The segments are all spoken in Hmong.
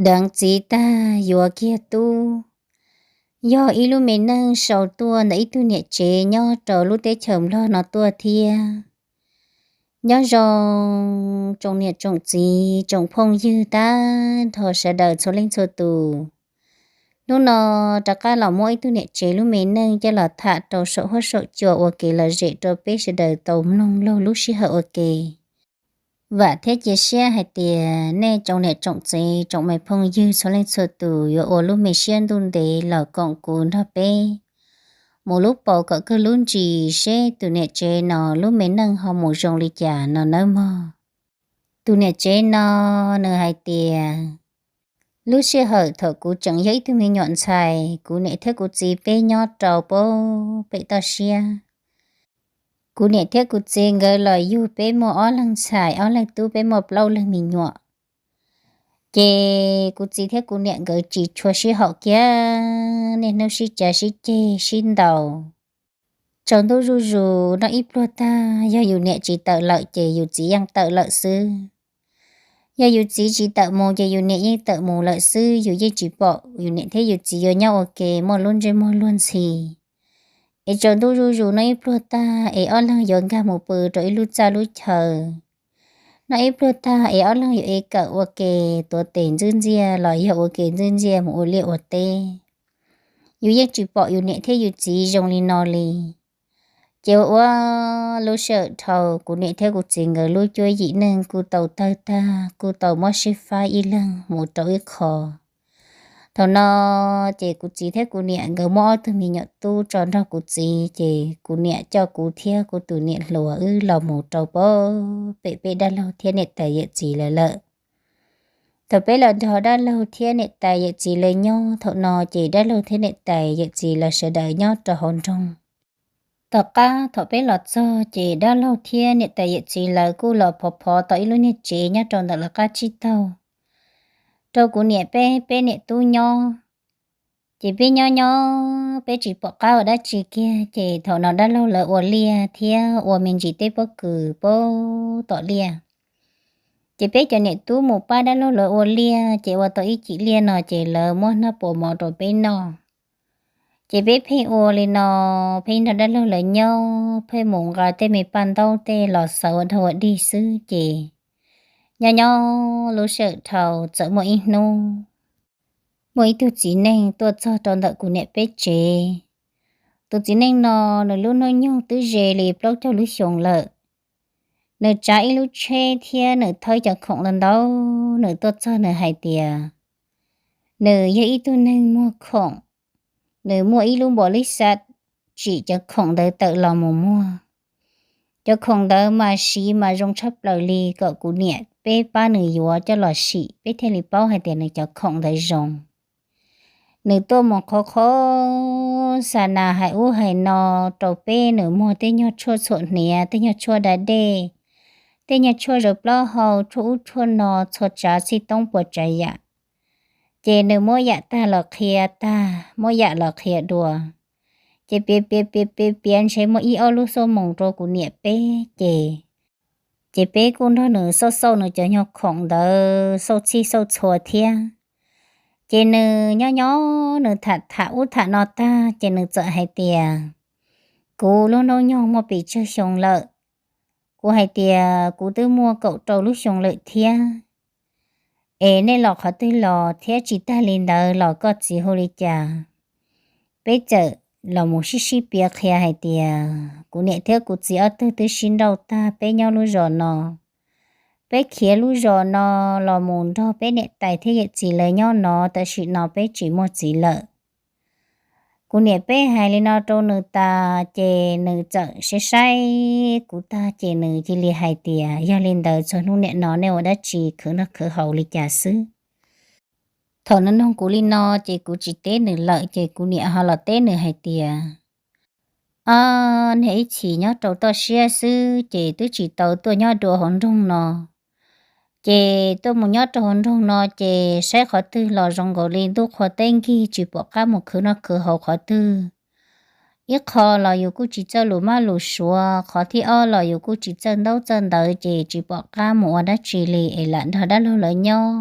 Deev txiv tag yuav kiag tub, yog ib lub me neej sau tuaj ntawm ib tug niam tsev nyob rau lub teb chaws Nplog no tuaj thiab. Nyob zoo tsoom niam tsoom txiv tsoom phooj ywg tag nrho sawv daws txhua leej txhua tus. Hnub no rov qab los muab ib tug niam tsev lub me neej coj los tham rau saum huab saum cua ua kev lom zem rau peb sawv daws tau mloog laug lub sij hawm ua ke. Vam thiab cia siab hais tias nej tsoom niam tsoom txiv tsoom me phooj ywg txhua leej txhua tus yuav ua lub me siab ntuj ntev los koom kuv nrog peb mus lub paus kom kawg lub ntsis seb tus niam tsev no lub me neej ho mus zoo li cas no nawb mog. Tus niam tsev no nws hais tias, lub sij hawm thaum kuv tseem yog ib tug me nyuam ntxhais, kuv niam thiab kuv txiv peb nyob rau pem toj siab. Kuv niam thiab kuv txiv nkawd los yug peb muaj ob leeg ntxhais ob leeg tub, peb muaj plaub leeg me nyuam. Ces kuv txiv thiab kuv niam nkawd tsis tshua sib haum kiag, niaj hnub sib cav sib ceg sib ntaus. Tsaus ntuj zuj zus noj ib pluag tag, yog yus niam tsis tawm lawm ces yus txiv yeej tawm lawm xwb. Yog yus txiv tsis tawm mus ces yus niam yeej tawm mus lawm xwb, yus yeej tsis pom yus niam thiab yus txiv yuav nyob ua ke muaj lub ntsej muag luag ntxhi. Es tsaus ntuj zuj zus noj ib pluag tag es ob leeg yuav nkag mus pw rau ib lub txaj lub chaw. Noj ib pluag tag es ob leeg yuav ev kawm ua ke, tuav tes ntxwb ntxiaj los yog ua ke ntxwb ntxiaj mus ua liaj ua teb. Yus yeej tsis pom yus niam thiab yus txiv zoo li no li. Ces ua ua lub sij hawm dhau, kuv niam thiab kuv txiv nkawd lub cuab yim neej kuj tau tawg tag, kuj tau muab sib faib ib leeg mus rau ib qho. Thaum no ces kuv txiv thiab kuv niam nkawd muab ob tug me nyuam tub tso nrog kuv txiv, ces kuv niam coj kuv thiab kuv tus niam hluas wb los mus rau pem peb dab laug thiab niam tais yawm txiv lawv lawm. Thaum peb los nrog dab laug thiab niam tais yawm txiv lawv nyob, thaum no ces dab laug thiab niam tais yawm txiv lawv sawv daws nyob rau hauv nroog. Tom qab thaum peb los txog ces dab laug thiab niam tais yawm txiv lawv kuj los phov phov tau ib lub niag tsev nyob rau ntawm lawv qab tsib taug rau kuv niam peb, peb niam tub nyob. Ces peb nyob nyob peb tsis pom qab ua dab tsi kiag, ces thaum no dab laug lawv ua liaj thiab ua me ntsis teb pob kws pab tom liaj. Ces peb cov niam tub mus pab dab laug lawv ua liaj, ces ua tau ib cim liaj no ces lawv muab hnab pua mov rau peb noj. Ces peb pheej ua li no, pheej nrog dab laug lawv nyob, pheej mus nqa tej me paj ntaub tej los xaws ua dog ua dig xwb. Ces nyob nyob lub sij hawm dhau txawm muaj ib hnub, muaj ib tug txiv neej tuaj txog rau ntawm kuv niam peb tsev. Tus txiv neej no nws lub hnub nyoog twb ze li plaub caug lub xyoo lawm. Nws tsav ib lub tsheb thiab nws thawb cov khoom ntau ntau, nws tuaj txog nws hais tias nws yog ib tug neeg muag khoom, nws muaj ib lub npaum li xav tsim cov khoom ntawd tawm los mus muag. Cov khoom ntawd mas siv mas zoo tshaj plaws li, kom kuv niam peb pab nws yuav coj los sim peb thiaj li paub hais tias nws cov khoom ntawd zoo. Nws tuaj mus qhov qhov xa nas hais ub hais no rau peb, nws muag tej nyuag tshuaj txhuam hniav, tej nyuag tshuaj da dej, tej nyuag tshuaj zaws plaub hau, tshuaj ub tshuaj no, txhua tsav txhij toob puas tsav yam. Ces nws muab yam tag los qhia tag, muab yam los qhia dua. Ces piav piav piav piav piav ntshe muaj ib ob lub xuab moos rau kuv niam peb ces, ces peb kuj nrog nws xauj xauj nws cov nyuag khoom ntawd, xauj txhij xauj txhua thiab. Ces nws nyob nyob nws tham tham ub tham no tag ces nws txawm hais tias, kuv lub hnub nyoog muaj pes tsawg xyoo lawm? Kuv hais tias kuv twb muaj kaum rau lub xyoo lawm thiab. Es nej los qhov twg los thiab? Tsis tag li ntawd los koj txiv hu li cas? Peb txawm los mus sib sib piav qhia hais tias kuv niam thiab kuv txiv ob tug twb sib nrauj tag, peb nyob lub zos no. Peb khiav lub zos no los mus nrog peb niam tais thiab yawm txiv lawv nyob no, tam sim no peb tsis muaj txiv lawm. Kuv niam peb hais li no rau nws tas ces nws txawm saib saib kuv tag ces nws cia li hais tias, yog li ntawd txog hnub niam no nej ua dab tsi khwv noj khwv haus li cas xwb? Thaum nws nug kuv li no ces kuv tsis teb nws lawm ces kuv niam ho los teb nws hais tias, ob niag ib chim nyob rau toj siab xwb ces twb tsis tau tuaj nyob dua hauv nroog no. Ces tuaj mus nyob rau hauv nroog no ces saib qhov twg los zoo nkaus li ntuj qhua teb nkig, tsis pom qab mus khwv noj khwv haus qhov twg. Ib qho los yus kuj tsis txawj lus mab lus suav, qhov thib ob los yus kuj tsis txawj ntaub txawj ntawv ces tsis pom qab mus ua dab tsi li es lam nrog dab laug lawv nyob.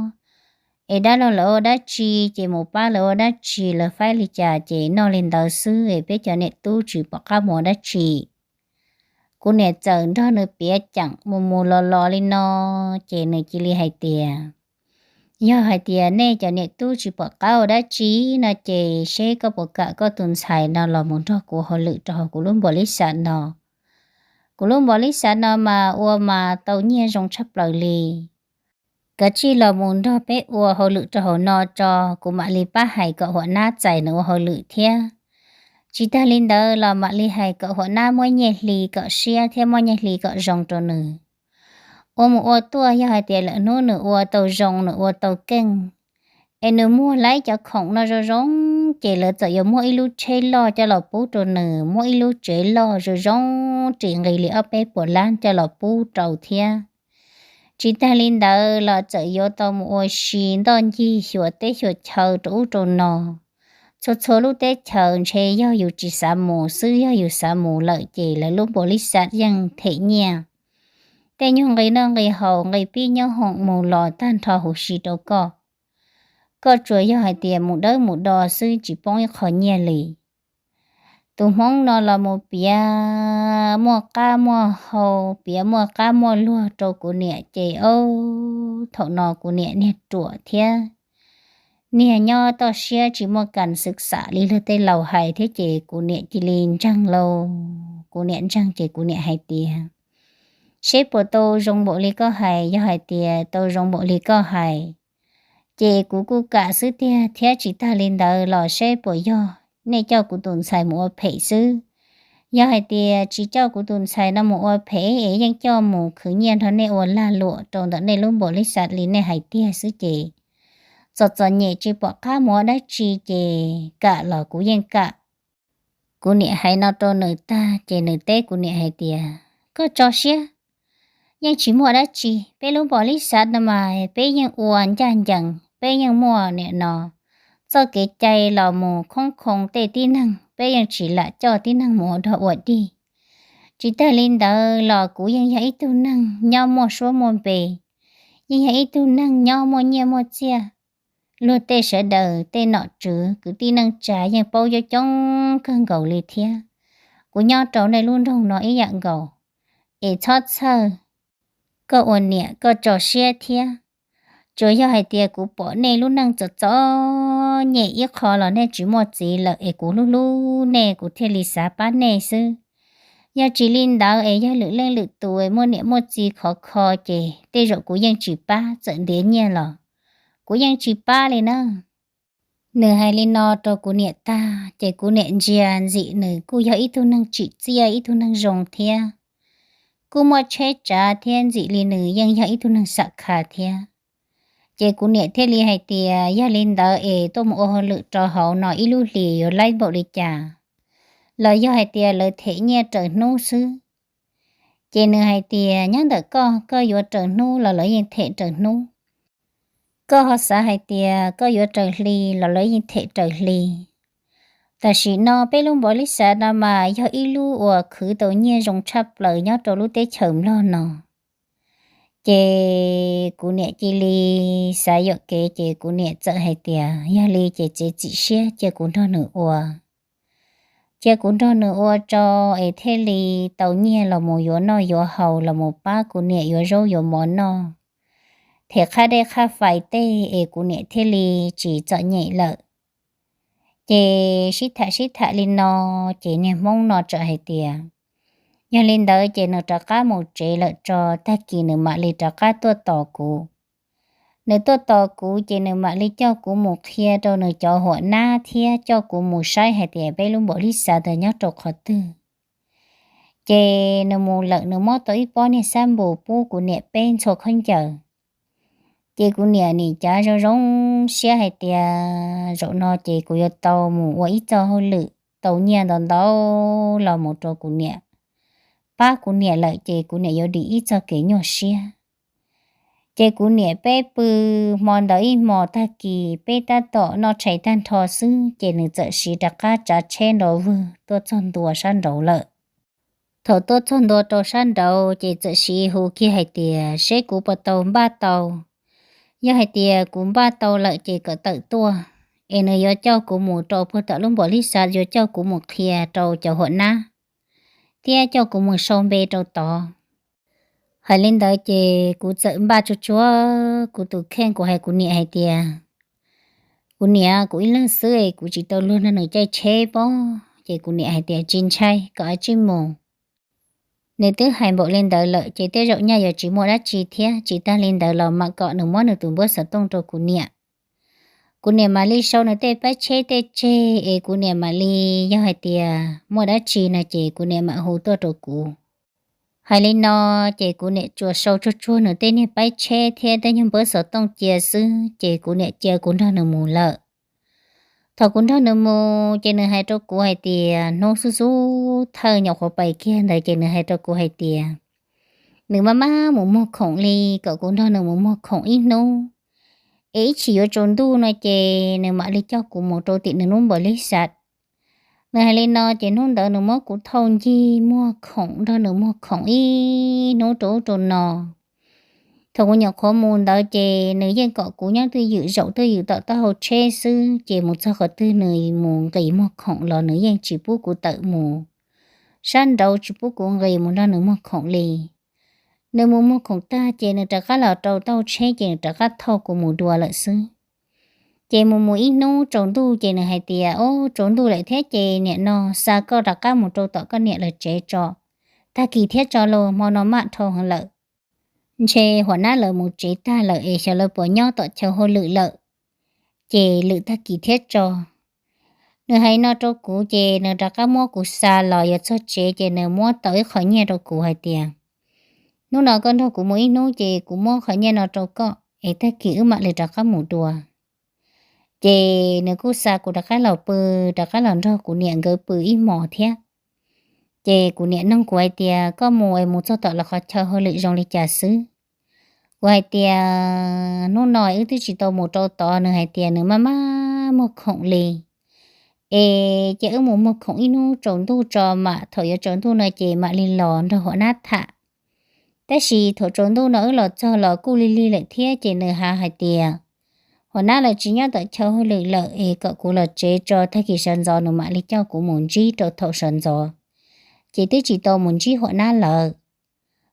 Es dab laug lawv ua dab tsi ces mus pab lawv ua dab tsi, lawv faib li cas ces noj li ntawd xwb, es peb cov niam tub tsis pom qab mus ua dab tsi. Kuv niam txawm nrog nws piav ceem mus mus los los li no, ces nws cia li hais tias, yog hais tias nej cov niam tub tsis pom qab ua dab tsi no ces seb koj puas kam koj tus ntxhais no los mus nrog kuv hauj lwm rau hauv kuv lub npaum li xav no. Kuv lub npaum li xav no mas ua mas tau nyiaj zoo tshaj plaws li. Kav tsij los mus nrog peb ua hauj lwm rau hauv no tso, kuv mam li pab hais kom huam nab txais nws ua hauj lwm thiab. Tsis tag li ntawd los mam li hais kom huam nab muab nyiaj hli kom siab thiab muab nyiaj hli kom zoo rau nws. Ua mus ua tuaj yog hais tias lawm hnub nws ua tau zoo, nws ua tau keej, es nws muag laib cov khoom no zoo zoo, ces lawv txawm yuav muab ib lub tsheb loj coj los pub rau nws, muab ib lub tsev loj zoo zoo ris nqi li ob peb puas lab coj los pub rau thiab. Tsis tag li ntawd los txawm yuav tau mus ua si ntoj ncig xyuas teb xyuas chaw rau ub rau no. Txhua txhua lub teb chaws ntshe yog yus tsis xav mus xwb, yog yus xav mus lawm ces lawv lub npaum li xav yeej them nyiaj. Tej nyuag nqi noj nqi haus, nqi pib nyob hoom mus los tag nrho huv si rau koj. Koj tsuas yog hais tias mus dawb mus do xwb tsis poob ib qho nyiaj li. Tus hmoob no los mus piav muaj qab muaj hau, piav muaj qab muaj luag rau kuv niam ces, o, thaum no kuv niam niag ruam thiab niag nyob toj siab tsis muaj kam xwm xam li luag tej laus hais thiab ces kuv niam cia li ntseeg lauj. Kuv niam ntseeg ces kuv niam hais tias, seb puas tau zoo npaum li koj hais, yog hais tias tau zoo npaum li koj hais ces kuv kuj kam xwb tiag, thiab tsis tag li ntawd los seb puas yog nej coj kuv tus ntxhais mus ua phem xwb. Yog hais tias tsis coj kuv tus ntxhais no mus ua phem es yeej coj mus khwv nyiaj nrog nej ua lag luam rau ntawm nej lub npaum li xav li nej hais tiag xwb ces txom txom nyem tsis pom qab mus ua dab tsi ces kam los kuv yeej kam. Kuv niam hais no rau nws tag ces nws teb kuv niam hais tias, koj tso siab, yeej tsis muaj dab tsi, peb lub npaum li xav no mas peb yeej ua ncaj ncees, peb yeej muaj niam no txoj kev cai los mus khoob khoo tej tib neeg, peb yeej tsis lam coj tib neeg mus ua dog ua dig. Tsis tag li ntawd los kuv yeej yog ib tug neeg nyob muaj suab muaj npe, yeej yog ib tug neeg nyob muaj nyiaj muaj txiaj. Luag tej sawv daws tej nom tswv kwv tij neej tsa yeej paub coob coob kawg nkaus li thiab. Kuv nyob rau nej lub nroog no ib yam nkaus, es txhob txhawj, koj ua niam koj tso siab thiab. Tsuas yog hais tias kuv pom nej lub neej txom txom nyem ib qho los nej tsis muaj txiv lawm es kuv hlub hlub nej kuv thiaj li xav pab nej xwb. Yog tsis li ntawd es yog lwm leej lwm tus es muaj niam muaj txiv khov kho ces tej zaum kuv yeej tsis pab, txawm ntiav nyiaj los kuv yeej tsis pab li na. Nws hais li no rau kuv niam tag ces kuv niam ntsia ntxim nws kuj yog ib tug neeg tsim txiaj ib tug neeg zoo thiab, kuj muaj tsheb tsav thiab ntxim li nws yeej yog ib tug neeg xam kha thiab. Ces kuv niam thiaj li hais tias yog li ntawd es tuaj mus ua hauj lwm rau hauv no ib lub hlis yuav laib npaum li cas, los yog hais tias lawv them nyiaj raws hnub xwb. Ces nws hais tias nyob ntawm koj, koj yuav raws hnub los lawv yeej them raws hnub. Koj ho xav hais tias koj yuav raws hli los lawv yeej them raws hli. Tam sim no peb lub npaum li xav no mas yog ib lub uas khwv tau nyiaj zoo tshaj plaws nyob rau lub teb chaws Nplog no. Ces kuv niam cia li xav yuam kev ces kuv niam txawm hais tias yog li ces txiav txim siab cia kuv nrog nws ua. Cia kuv nrog nws ua tso es thiaj li tau nyiaj los mus yuav noj yuav haus los mus pab kuv niam yuav zaub yuav mov noj, them qhab dej qhab fais tej es kuv niam thiaj li tsis txom nyem lawm. Ces sib tham sib tham li no, ces niag hmoob no txawm hais tias yog li ntawd ces nws rov qab mus tsev lawm tso, tag kis nws mam li rov qab tuaj tos kuv. Nws tuaj tos kuv ces nws mam li coj kuv mus qhia rau nws cov huam nab thiab coj kuv mus saib hais tias peb lub npaum li xav ntawd nyob rau qhov twg. Ces nws mus lawm nws muab tau ib pob niag xab npus pub kuv niam peb ntxhua khaub ncaws. Ces kuv niam nim cav zoo zoo siab hais tias zaum no ces kuv yuav tau mus ua ib txoj hauj lwm tau nyiaj ntau ntau los mus rau kuv niam, pab kuv niam lawm ces kuv niam yuav dim ib txoj kev nyuaj siab. Ces kuv niam peb pw hmo ntawd ib hmos, tag kis peb tab tom noj tshais tag nrho xwb ces nws txawm siv rov qab tsav tsheb nrov vwg tuaj txog ntua sab nraud lawm. Thaum tuaj txog ntua rau sab nraud ces txawm siv hu kiag hais tias seb kuv puas tau npaj tau Yog hais tias kuv npaj tau lawm ces kom tawm tuaj, es nws yuav coj kuv mus rau puag tom lub npaum li xav, yuav coj kuv mus qhia rau cov huam nab thiab coj kuv mus sau npe rau tod. Hais li ntawd ces kuv txawm npaj tsuag tsuag kuv tus kheej, kuv hais kuv niam hais tias, kuv niam, kuv ib leeg xwb es kuv tsis tau luag nrog nws caij tsheb pob. Ces kuv niam hais tias tsis ntshai, kom ua tsij mus. Nws twb hais npaum li ntawd lawm ces tej zaum nyaj yuav tsis muaj dab tsi thiab, tsis tag li ntawd los mam kom nws muab nws tus npawb xov tooj rau kuv niam. Kuv niam mam li sau nws tej paib tsheb tej tseg es kuv niam mam li, yog hais tias muaj dab tsi no ces kuv niam mam hu tuaj rau kuv. Hais li no ces kuv niam tsuas sau tsuag tsuag nws tej niag paib tsheb thiab tej nyuag npawb xov tooj cia xwb ces kuv niam cia kuv nrog nws mus lawm. Thaum kuv nrog nws mus ces nws hais rau kuv hais tias, hnub xub xub thawj nyuam qhuav pais kiag ntawd ces nws hais rau kuv hais tias nws maj maj mus muag khoom li, kom kuv nrog nws mus muag khoom ib hnub, es ib chim yuav tsaus ntuj no ces nws mam li coj kuv mus rau tim nws lub npaum li xav. Nws hais li no ces hnub ntawd nws muab kuv thauj ncig muag khoom, nrog nws muag khoom ib hnub rau ub rau no. Thaum kuv nyuam qhuav mus ntawd ces nws yeej kom kuv nyob twj ywm zaum twj ywm tom taub hau tsheb xwb, ces mus txog qhov twg nws mus nqis muag khoom los nws yeej tsis pub kuv tawm mus sab nraud, tsis pub kuv nqis mus nrog nws muag khoom li. Nws mus muag khoom tag ces nws rov qab los rau taub hau tsheb ces nws rov qab thauj kuv mus dua lawm xwb. Ces mus mus ib hnub tsaus ntuj ces nws hais tias, o, tsaus ntuj lawm thiab ces nim no xa koj rov qab mus rau tom koj niam lawv tsev tso, tag kis thiab tso lauj, hmo no maj dhau heev lawm. Ntshe huam nab lawv mus tsev tag lawm es xyov lawv puas nyob tom chaw hauj lwm lawm, ces lwm tag kis thiab tso. Nws hais no rau kuv ces nws rov qab muab kuv xa los yuav txog tsev ces nws muab tau ib qho nyiaj rau kuv hais tias, hnub no koj nrog kuv mus ib hnub ces kuv muab qhov nyiaj no rau koj es tag kis wb mam li rov qab mus dua. Ces nws kuj xa kuv rov qab los pw, rov qab los nrog kuv niam nkawd pw ib hmos thiab. Ces kuv niam nug kuv hais tias, koj mus es mus txog tom lawv qhov chaw hauj lwm zoo li cas xwb? Kuv hais tias, hnub no wb twb tsis tau mus rau tod. Nws hais tias nws maj maj muag khoom li, es cia wb mus muag khoom ib hnub tsaus ntuj tso, mam thaum yuav tsaus ntuj no ces mam li los nrog huam nab tham. Tab sis thaum tsaus ntuj no wb los txog los kuj lig lig lawm thiab ces nws hais hais tias huam nab lawv tsis nyob tom chaw hauj lwm lawm es kom kuv los tsev tso, tag kis sawv ntxov nws mam li coj kuv mus ntsib rau thaum sawv ntxov. Ces twb tsis tau mus ntsib huam nab lawm.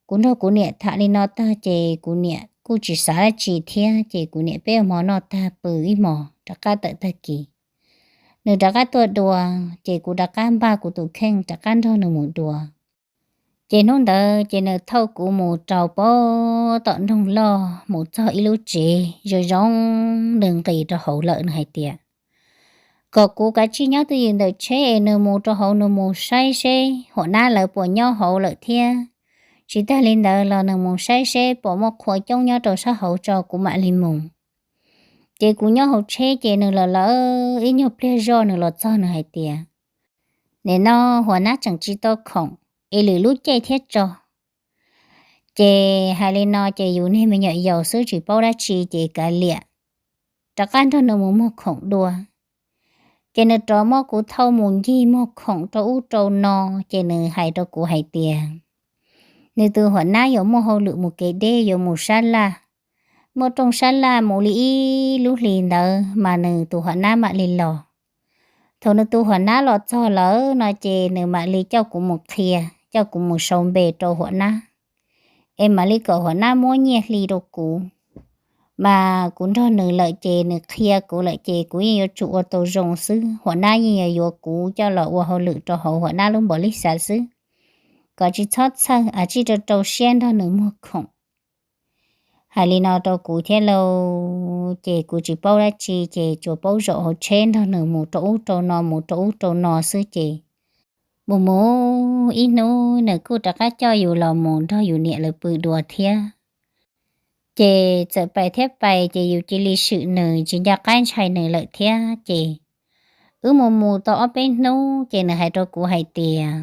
Kuv nrog kuv niam tham li no tag ces kuv niam kuj tsis xav dab tsi thiab ces kuv niam peb ua hmo noj tag pw ib hmos rov qab tawm tag kis, nws rov qab tuaj dua, ces kuv rov qab npaj kuv tus kheej rov qab nrog nws mus dua. Ces hnub ntawd ces nws thauj kuv mus rau pem tom nroog loj mus txog ib lub tsev zoo zoo, nws nqis rau hauv lawm, nws hais tias kom kuv kav tsij nyob twj ywm ntawm tsheb es nws mus rau hauv, nws mus saib seb huam nab lawv puas nyob hauv lawm thiab, tsis tag li ntawd los nws mus saib seb puas muaj qhua coob nyob rau sab hauv tso kuv mam li mus. Ces kuv nyob hauv tsheb ces nws los lawm ib nyuag pliag zoj nws los txog nws hais tias, nim no huam nab tseem tsis tau khoom, es lwm lub caij thiab tso. Ces hais li no ces yus niag me nyuam yaus xwb tsis paub dab tsi ces kav liam, rov qab nrog nws mus muag khoom dua. Ces nws rov muab kuv thauj mus ncig muag khoom rau ub rau no, ces nws hais rau kuv hais tias, nws tus huam nab yuav muaj hauj lwm mus kev deb, yuav mus sab laj, muaj rooj sab laj mus li ib lub hlis ntawd mas nws tus huam nab mam li los. Thaum nws tus huam nab los txog lawm no ces nws mam li coj kuv mus qhia, coj kuv mus sau npe rau huam nab, es mam li kom huam nab muab nyiaj hli rau kuv. Mas kuv nrog nws lawm ces nws qhia kuv lawm ces kuv yeej yuav tsum ua tau zoo xwb, huam nab yeej yuav yuav kuv coj los ua hauj lwm rau hauv huam nab lub npaum li xav xwb, kom tsis txhob txhawj, a tsij rau rau siab nrog nws muag khoom. Hais li no rau kuv thiab lauj, ces kuv tsis paub dab tsi ces tsuas paub zaum hauv tsheb nrog nws mus rau ub rau no mus rau ub rau no xwb ces mus mus ib hnub nws kuj rov qab coj yus los mus nrog yus niam lawv pw dua thiab. Ces txawm pais thiab pais ces yus cia li swm nws tsis nco qab ntshai nws lawm thiab ces wb mus mus tau ob peb hnub ces nws hais rau kuv hais tias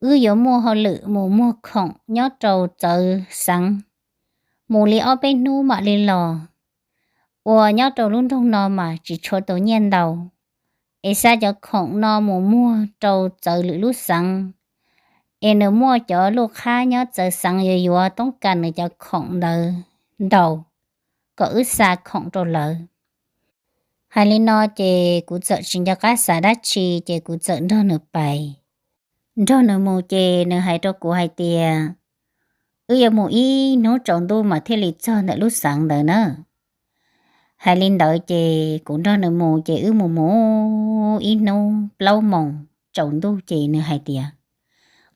wb yuav muaj hauj lwm mus muag khoom nyob rau txawv xeev, mus li ob peb hnub mam li los, ua nyob rau lub nroog no mas tsis tshua tau nyiaj ntau, es xa cov khoom no mus muag rau txawv lwm lub xeev, es nws muaj cov luj qhab nyob txawv xeev yuav yuav toob kas nws cov khoom ntawd ntau, kom wb xa khoom rau lawv. Hais li no ces kuv txawm tsis nco qab xav dab tsi ces kuv txawm nrog nws pais. Nrog nws mus ces nws hais rau kuv hais tias, wb yuav mus ib hnub tsaus ntuj mas thiaj li txog ntawm lub xeev ntawd na. Hais li ntawd ces kuv nrog nws mus ces wb mus mus ib hnub plaub moos tsaus ntuj ces nws hais tias,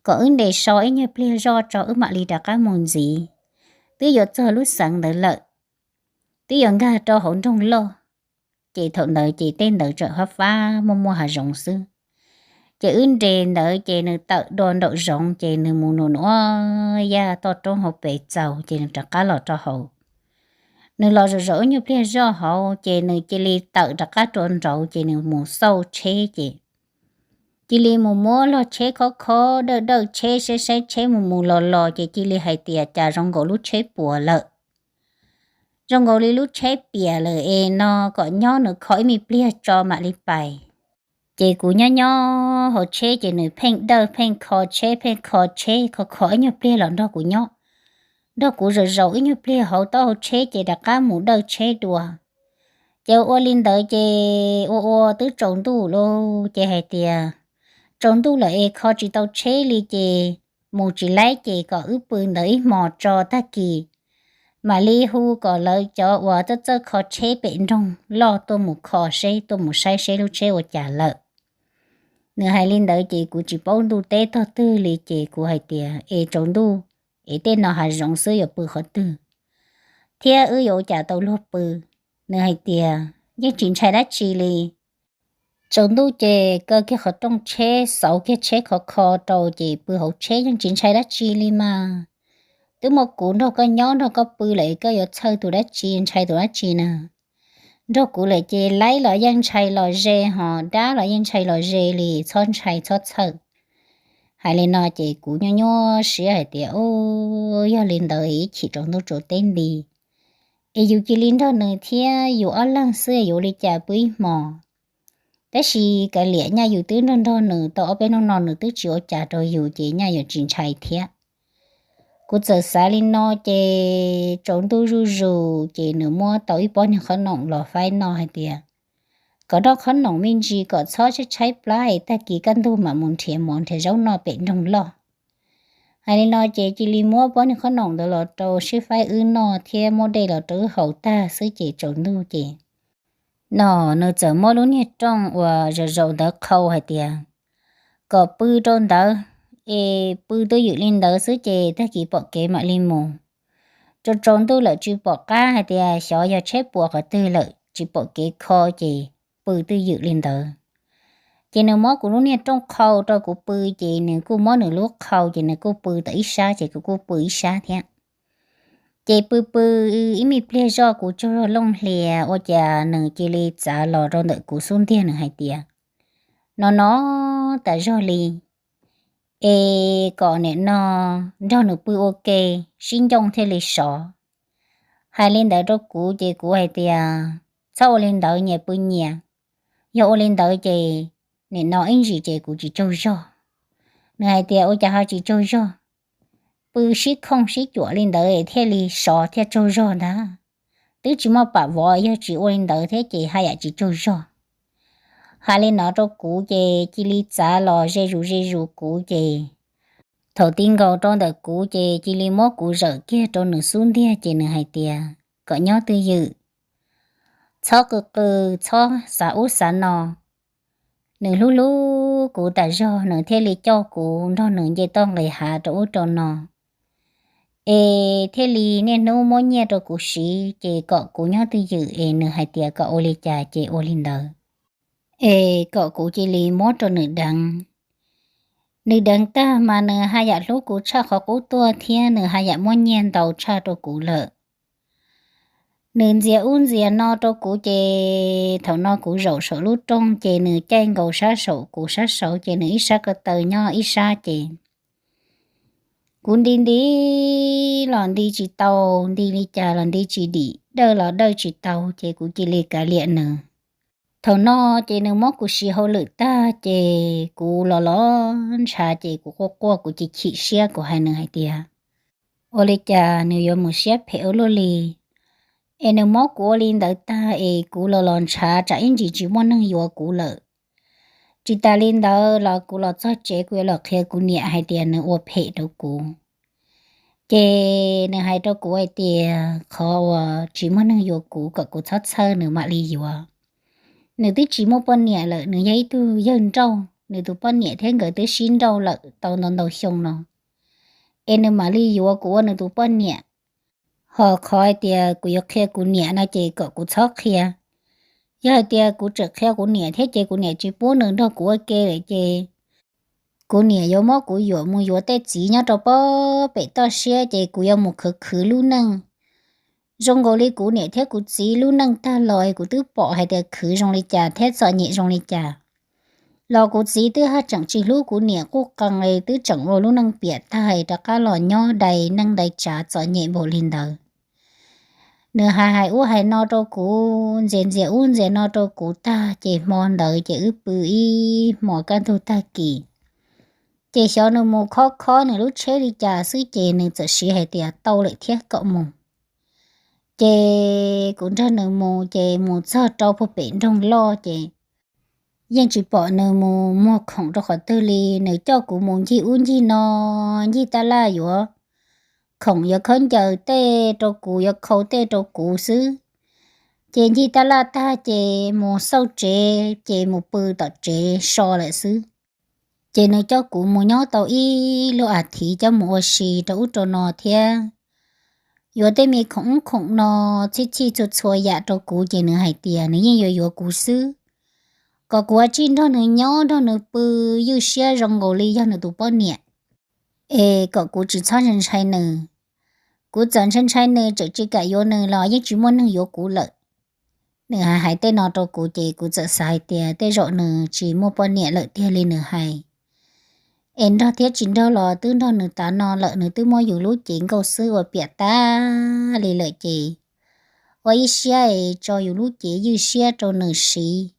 kom wb nres so ib nyuag pliag zoj tso wb mam li rov qab mus ntxiv, twb yuav txog lub xeev ntawd lawm. Twb yuav nkag rau hauv nroog loj, ces thaum ntawd ces tej ntawd tseem fab fab muaj muaj hav zoov xwb. Ces wb nres ntawd ces nws tawm dua nraum zoov ces nws mus nus nua yaj toj roob hauv pes txaus ces nws rov qab los rau hauv. Nws los zaum zaum ib nyuag pliag zoj hauv ces nws cia li tawm rov qab rau nraud ces nws mus xauj tsheb ces cia li mus muab log tsheb khob khob dawj dawj tsheb saib saib tsheb mus mus los los ces cia li hais tias cas zoo nkaus lub tsheb puas lawm. Zoo nkaus li lub tsheb piam lawm es no kom nyob nws kho ib me pliag tso mam li pais. Ces kuv nyob nyob hauv tsheb ces nws pheej dawj pheej kho tsheb pheej kho tsheb kho kho ib nyuag pliag los nrog kuv nyob, nrog kuv zaum zaum ib nyuag pliag hauv taub hau tsheb ces rov qab mus dawj tsheb dua. Ces ua li ntawd ces ua ua twb tsaus ntuj lauj ces hais tias, tsaus ntuj lawm es kho tsis tau tsheb li ces mus tsis laib ces kom wb pw ntawd ib hmos tso tag kis mam li hu kom lawv cov uas txawj txawj kho tsheb pem nroog loj tuaj mus kho seb, tuaj mus saib seb lub tsheb ua cas lawm. Nws hais li ntawd ces kuv tsis paub ntuj teb tog twg li ces kuv hais tias, es tsaus ntuj es tej no hav zoov xwb yuav pw qhov twg thiab wb yuav ua cas tau luag pw. Nws hais tias, yeej tsis ntshai dab tsi li. Tsaus ntuj ces kaw kiag qhov rooj tsheb xauv kiag tsheb khov kho rau ces pw hauv tsheb yeej tsis ntshai dab tsi li mas. Twb muaj kuv nrog koj nyob nrog koj pw lawm koj yuav txhawj tus dab tsi ntshai tus dab tsi na. Nrog kuv lawm ces laib los yeej ntshai los ze ho dab los yeej ntshai los ze li, txhob ntshai txhob txhawj. Hais li no ces kuv nyuaj nyuaj siab hais tias, o, yog li ntawd ib chim tsaus ntuj tsaus teb nti es yus cia li nrog nws thiab yus ob leeg xwb yuav ua li cas pw ib hmos. Tab sis kav liam nyaj yus twb nrog nrog nws tau ob peb hnub no nws twb tsis ua cas rau yus ces nyaj yuav tsis ntshai thiab. Kuv txawm xav li no ces tsaus ntuj zuj zus ces nws muab tau ib pob niag qhob noom los faib noj hais tias, kom noj qhob noom me ntsis kom txhob tshaib tshaib plab es tag kis kaj ntug mam mus nrhiav mov nrhiav zaub noj pem nroog loj. Hais li no ces cia li muab pob niag qhob noom ntawd los rau sib faib wb noj thiab muab dej los rau wb haus tag xwb ces tsaus ntuj ces no nws txawm muab lub niag rooj uas zaum zaum ntawd qhau hais tias, kom pw rau ntawd es pw twj ywm li ntawd xwb ces tag kis pom kev mam li mus. Tsaus tsaus ntuj lawm tsis pom qab hais tias xyov yog tsheb puas qhov twg lawm tsis pom kev kho ces pw twj ywm li ntawd. Ces nws muab kuv lub niag rooj qhau rau kuv pw ces nws kuj muab nws lub qhau ces nws kuj pw tau ib sab ces kuv kuj pw ib sab thiab. Ces pw pw ib me pliag zoj kuv tsaug zog looj hlias ua cas nws cia li txav los rau ntawm kuv xub ntiag nws hais tias, no no tas zog li es kom nim no nrog nws pw ua ke sib ncoo thiaj li sov. Hais li ntawd rau kuv ces kuv hais tias, txhob ua li ntawd nyias pw nyias, yog ua li ntawd ces nim no ib ntsis ces kuv tsis tsaug zog. Nws hais tias ua cas ho tsis tsaug zog, pw sib khooj sib cuam li ntawd thiaj li sov thiaj tsaug zog ntag. Twb tsis muaj pam vov yog tsis ua li ntawd thiab ces haj yam tsis tsaug zog. Hais li no rau kuv ces cia li txav los ze zus ze zus kuv ces thaum ti nkaus rau ntawm kuv ces cia li muab kuv zawm kiag rau nws xub ntiag ces nws hais tias kom nyob twj ywm, txhob qw qw, txhob xav ub xav no. Nws hlub hlub kuv tas zog nws thiaj li coj kuv nrog nws nce toj nqis hav rau ub rau no, es thiaj li niaj hnub muab nyiaj rau kuv siv ces kom kuv nyob twj ywm es nws hais tias kom ua li cas ces ua li ntawd, es kom kuv cia li muab rau nws deev. Nws deev tag mas nws haj yam hlub kuv tshaj qhov qub tuaj thiab nws haj yam muab nyiaj ntau tshaj rau kuv lawm. Nws ntxias ub ntxias no rau kuv ces thaum no kuv zaum saum lub rooj ces nws caij nkaus sab saum kuv sab saud ces nws ib sab ko taw nyob ib sab ces kuv nti nti los nti tsis tau, nti li cas los nti tsis dim, dawj los dawj tsis tau ces kuv cia li kav liam nws. Thaum no ces nws muab kuv siv hauj lwm tag ces kuv los los ntshav ces kuv quaj quaj kuv chim chim siab kuv hais nws hais tias, ua li cas nws yuav mus siab phem ua luaj li, Es nws muab kuv ua li ntawd tag es kuv los los ntshav tsam ib ntsis tsis muaj neeg yuav kuv lawm. Tsis tas li ntawd los kuv los txog tsev kuv yuav los qhia kuv niam hais tias nws ua phem rau kuv. Ces nws hais rau kuv hais tias qhov uas tsis muaj neeg yuav kuv kom kuv txhob txhawj, nws mam li yuav. Nws twb tsis muaj poj niam lawm, nws yog ib tug yawg nrauj, nws tus poj niam thiab nkawd twb sib nrauj lawm tau ntau ntau xyoo no. Es nws mam li yuav kuv ua nws tus poj niam. Ho qhov hais tias kuv yuav qhia kuv niam no ces kom kuv txhob qhia. Yog hais tias kuv tseem qhia kuv niam thiab ces kuv niam tsis pub nws nrog kuv ua ke lawm ces kuv niam yuav muab kuv yuam mus yuav tej txiv nyob rau pem toj siab ces kuv yuav mus khwv khwv lub neej zoo nkaus li kuv niam thiab kuv txiv lub neej tag los es kuv twb pom hais tias khwv zoo li cas thiab txom nyem zoo li cas. Los kuv txiv twb haj tseem tsis hlub kuv niam quj qees li, twb tseem ua lub neej piam tag rov qab los nyob dai neej dai tsav txom nyem npaum li ntawd. Nws hais hais ub hais no rau kuv, ntxias ntxias ub ntxias no rau kuv tag ces hmo ntawd ces wb pw ib hmos kaj ntug tag kis. Ces xyov nws mus khob khob nws lub tsheb li cas xwb ces nws txawm siv hais tias tau lawm thiab kom mus. Ces kuv nrog nws mus ces mus txog rau puag pem nroog loj ces yeej tsis pom nws mus muag khoom rau qhov twg li. Nws coj kuv mus ncig ub ncig no, ncig tab laj yuav khoom yuav khaub ncaws tej rau kuv, yuav khau tej rau kuv xwb. Ces ncig tab laj tag ces mus xauj tsev ces mus pw tom tsev so lawm xwb. Ces nws coj kuv mus nyob tau ib lub a thiv coj mus ua si rau ub rau no thiab yuav tej me khoom ub khoom no, txhij txhij txhua txhua yam rau kuv ces nws hais tias nws yeej yuav yuav kuv xwb, kom kuv ua tsij nrog nws nyob nrog nws pw ywj siab zoo nkaus li yog nws tus poj niam, es kom kuv tsis txhob ntshai ntshai nws. Kuv txawm ntshai ntshai nws tseem tsis kam yuav nws los yeej tsis muaj neeg yuav kuv lawm. Nws hais hais tej no rau kuv ces kuv txawm xav hais tias tej zaum nws tsis muaj poj niam lawm tiag li nws hais. Es nrog thiab tsis nrog los twb nrog nws tav no lawm, nws twb muab yus lub cev nkauj xwb ua piam tag li lawm ces ua ib siab es tso yus lub cev ywj siab rau nws siv,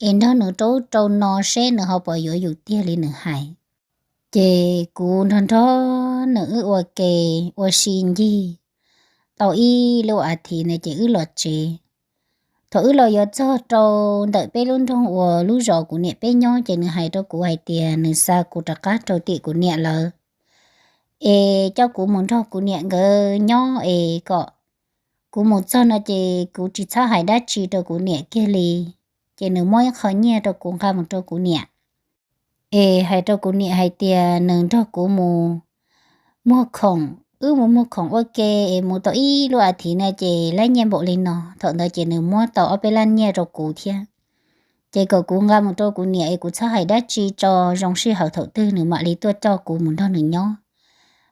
es nrog nws rau ub rau no seb nws ho puas yuav yus tiag li nws hais. Ces kuv nrog nrog nws wb ua ke ua si ncig tau ib lub a thiv ntawd ces wb los tsev. Thaum wb los yuav txog rau ntawm peb lub nroog uas lub zos kuv niam peb nyob ces nws hais rau kuv hais tias nws xa kuv rov qab rau tim kuv niam lawv, es coj kuv mus nrog kuv niam nkawd nyob es kom kuv mus txog no ces kuv tsis txhob hais dab tsi rau kuv niam kiag li. Ces nws muab ib qho nyiaj rau kuv nqa mus rau kuv niam, es hais rau kuv niam hais tias nws nrog kuv mus muag khoom, wb mus muag khoom ua ke es mus tau ib lub a thiv na ces lab nyiaj npaum li no. Thaum ntawd ces nws muab tau ob peb lab nyiaj rau kuv thiab. Ces kom kuv nqa mus rau kuv niam es kuv txhob hais dab tsi tso, zoo sij hawm thaum twg nws mam li tuaj coj kuv mus nrog nws nyob,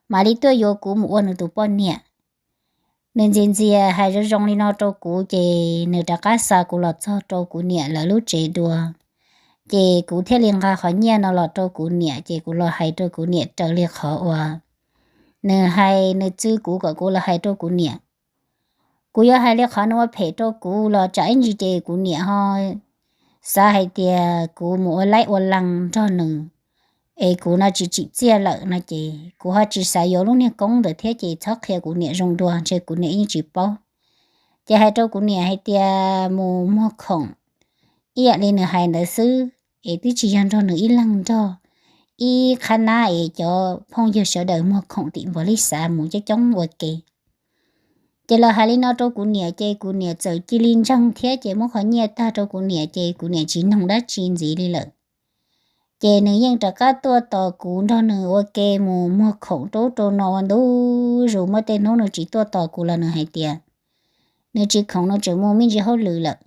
mam li tuaj yuav kuv mus ua nws tus poj niam. Nws ntxias ntxias hais zoo zoo li no rau kuv ces nws rov qab xa kuv los txog rau kuv niam lawv lub tsev dua. Ces kuv thiaj li nqa qhov nyiaj no los rau kuv niam ces kuv los hais rau kuv niam raws li qhov uas nws hais, nws txwv kuv kom kuv los hais rau kuv niam. Kuv yuav hais li qhov nws ua phem rau kuv los tsam ib ntsis ces kuv niam ho xav hais tias kuv mus ua laib ua lees nrog nws, es kuv no tsis tsim txiaj lawm no ces kuv ho tsis xav yuav lub niag koob ntawd thiab ces txhob qhia kuv niam zoo dua ntshe kuv niam yeej tsis paub. Ces hais rau kuv niam hais tias mus muag khoom ib yam li nws hais ntawd xwb, es twb tsis yog nrog nws ib leeg, nrog ib qhab nab es cov phooj ywg sawv daws muag khoom tim npog li xav mus coob coob ua ke. Ces los hais li no rau kuv niam ces kuv niam txawm cia li ntseeg thiab ces muab qhov nyiaj tag rau kuv niam ces kuv niam tsis noog dab tsi ntxiv li lawm. Ces nws yeej rov qab tuaj tos kuv nrog nws ua ke mus muag khoom rau ub rau no ua ntu zus. Muaj tej hnub nws tsis tuaj tos kuv los nws hais tias nws tsis khoom, nws tseem mus me ntsis hauj lwm lawm,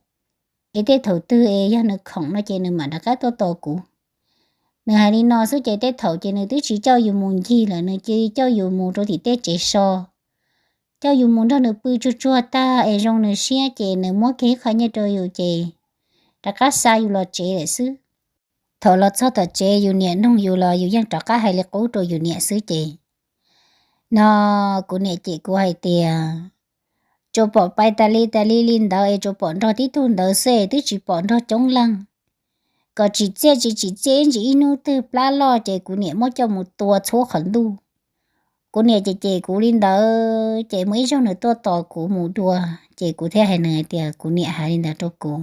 es tej thaum twg es yog nws khoom no ces nws mam rov qab tuaj tos kuv. Nws hais li no xwb ces tej thaum ces nws twb tsis coj yus mus ncig lawm, nws cia li coj yus mus rau tim tej tsev so, coj yus mus nrog nws pw tsuag tsuag tag es zoo nws siab ces nws muab kiag ib qho nyiaj rau yus ces rov qab xa yus los tsev lawm xwb. Thaum los txog tom tsev yus niam nug yus los yus yeej rov qab hais li qub rau yus niam xwb ces no kuv niam cem kuv hais tias tsuas pom pais tas li tas li li ntawd es tsuas pom nrog tib tug ntawd xwb es twb tsis pom nrog coob leej. Kom tsim txiaj tsis tsim txiaj ib ntsis ib hnub twg plab loj ces kuv niam muab coj mus tua txhua qhov ntuj. Kuv niam cem cem kuv li ntawd ces muaj ib zaug nws tuaj tos kuv mus dua, ces kuv thiaj hais nws hais tias kuv niam hais li ntawd rau kuv.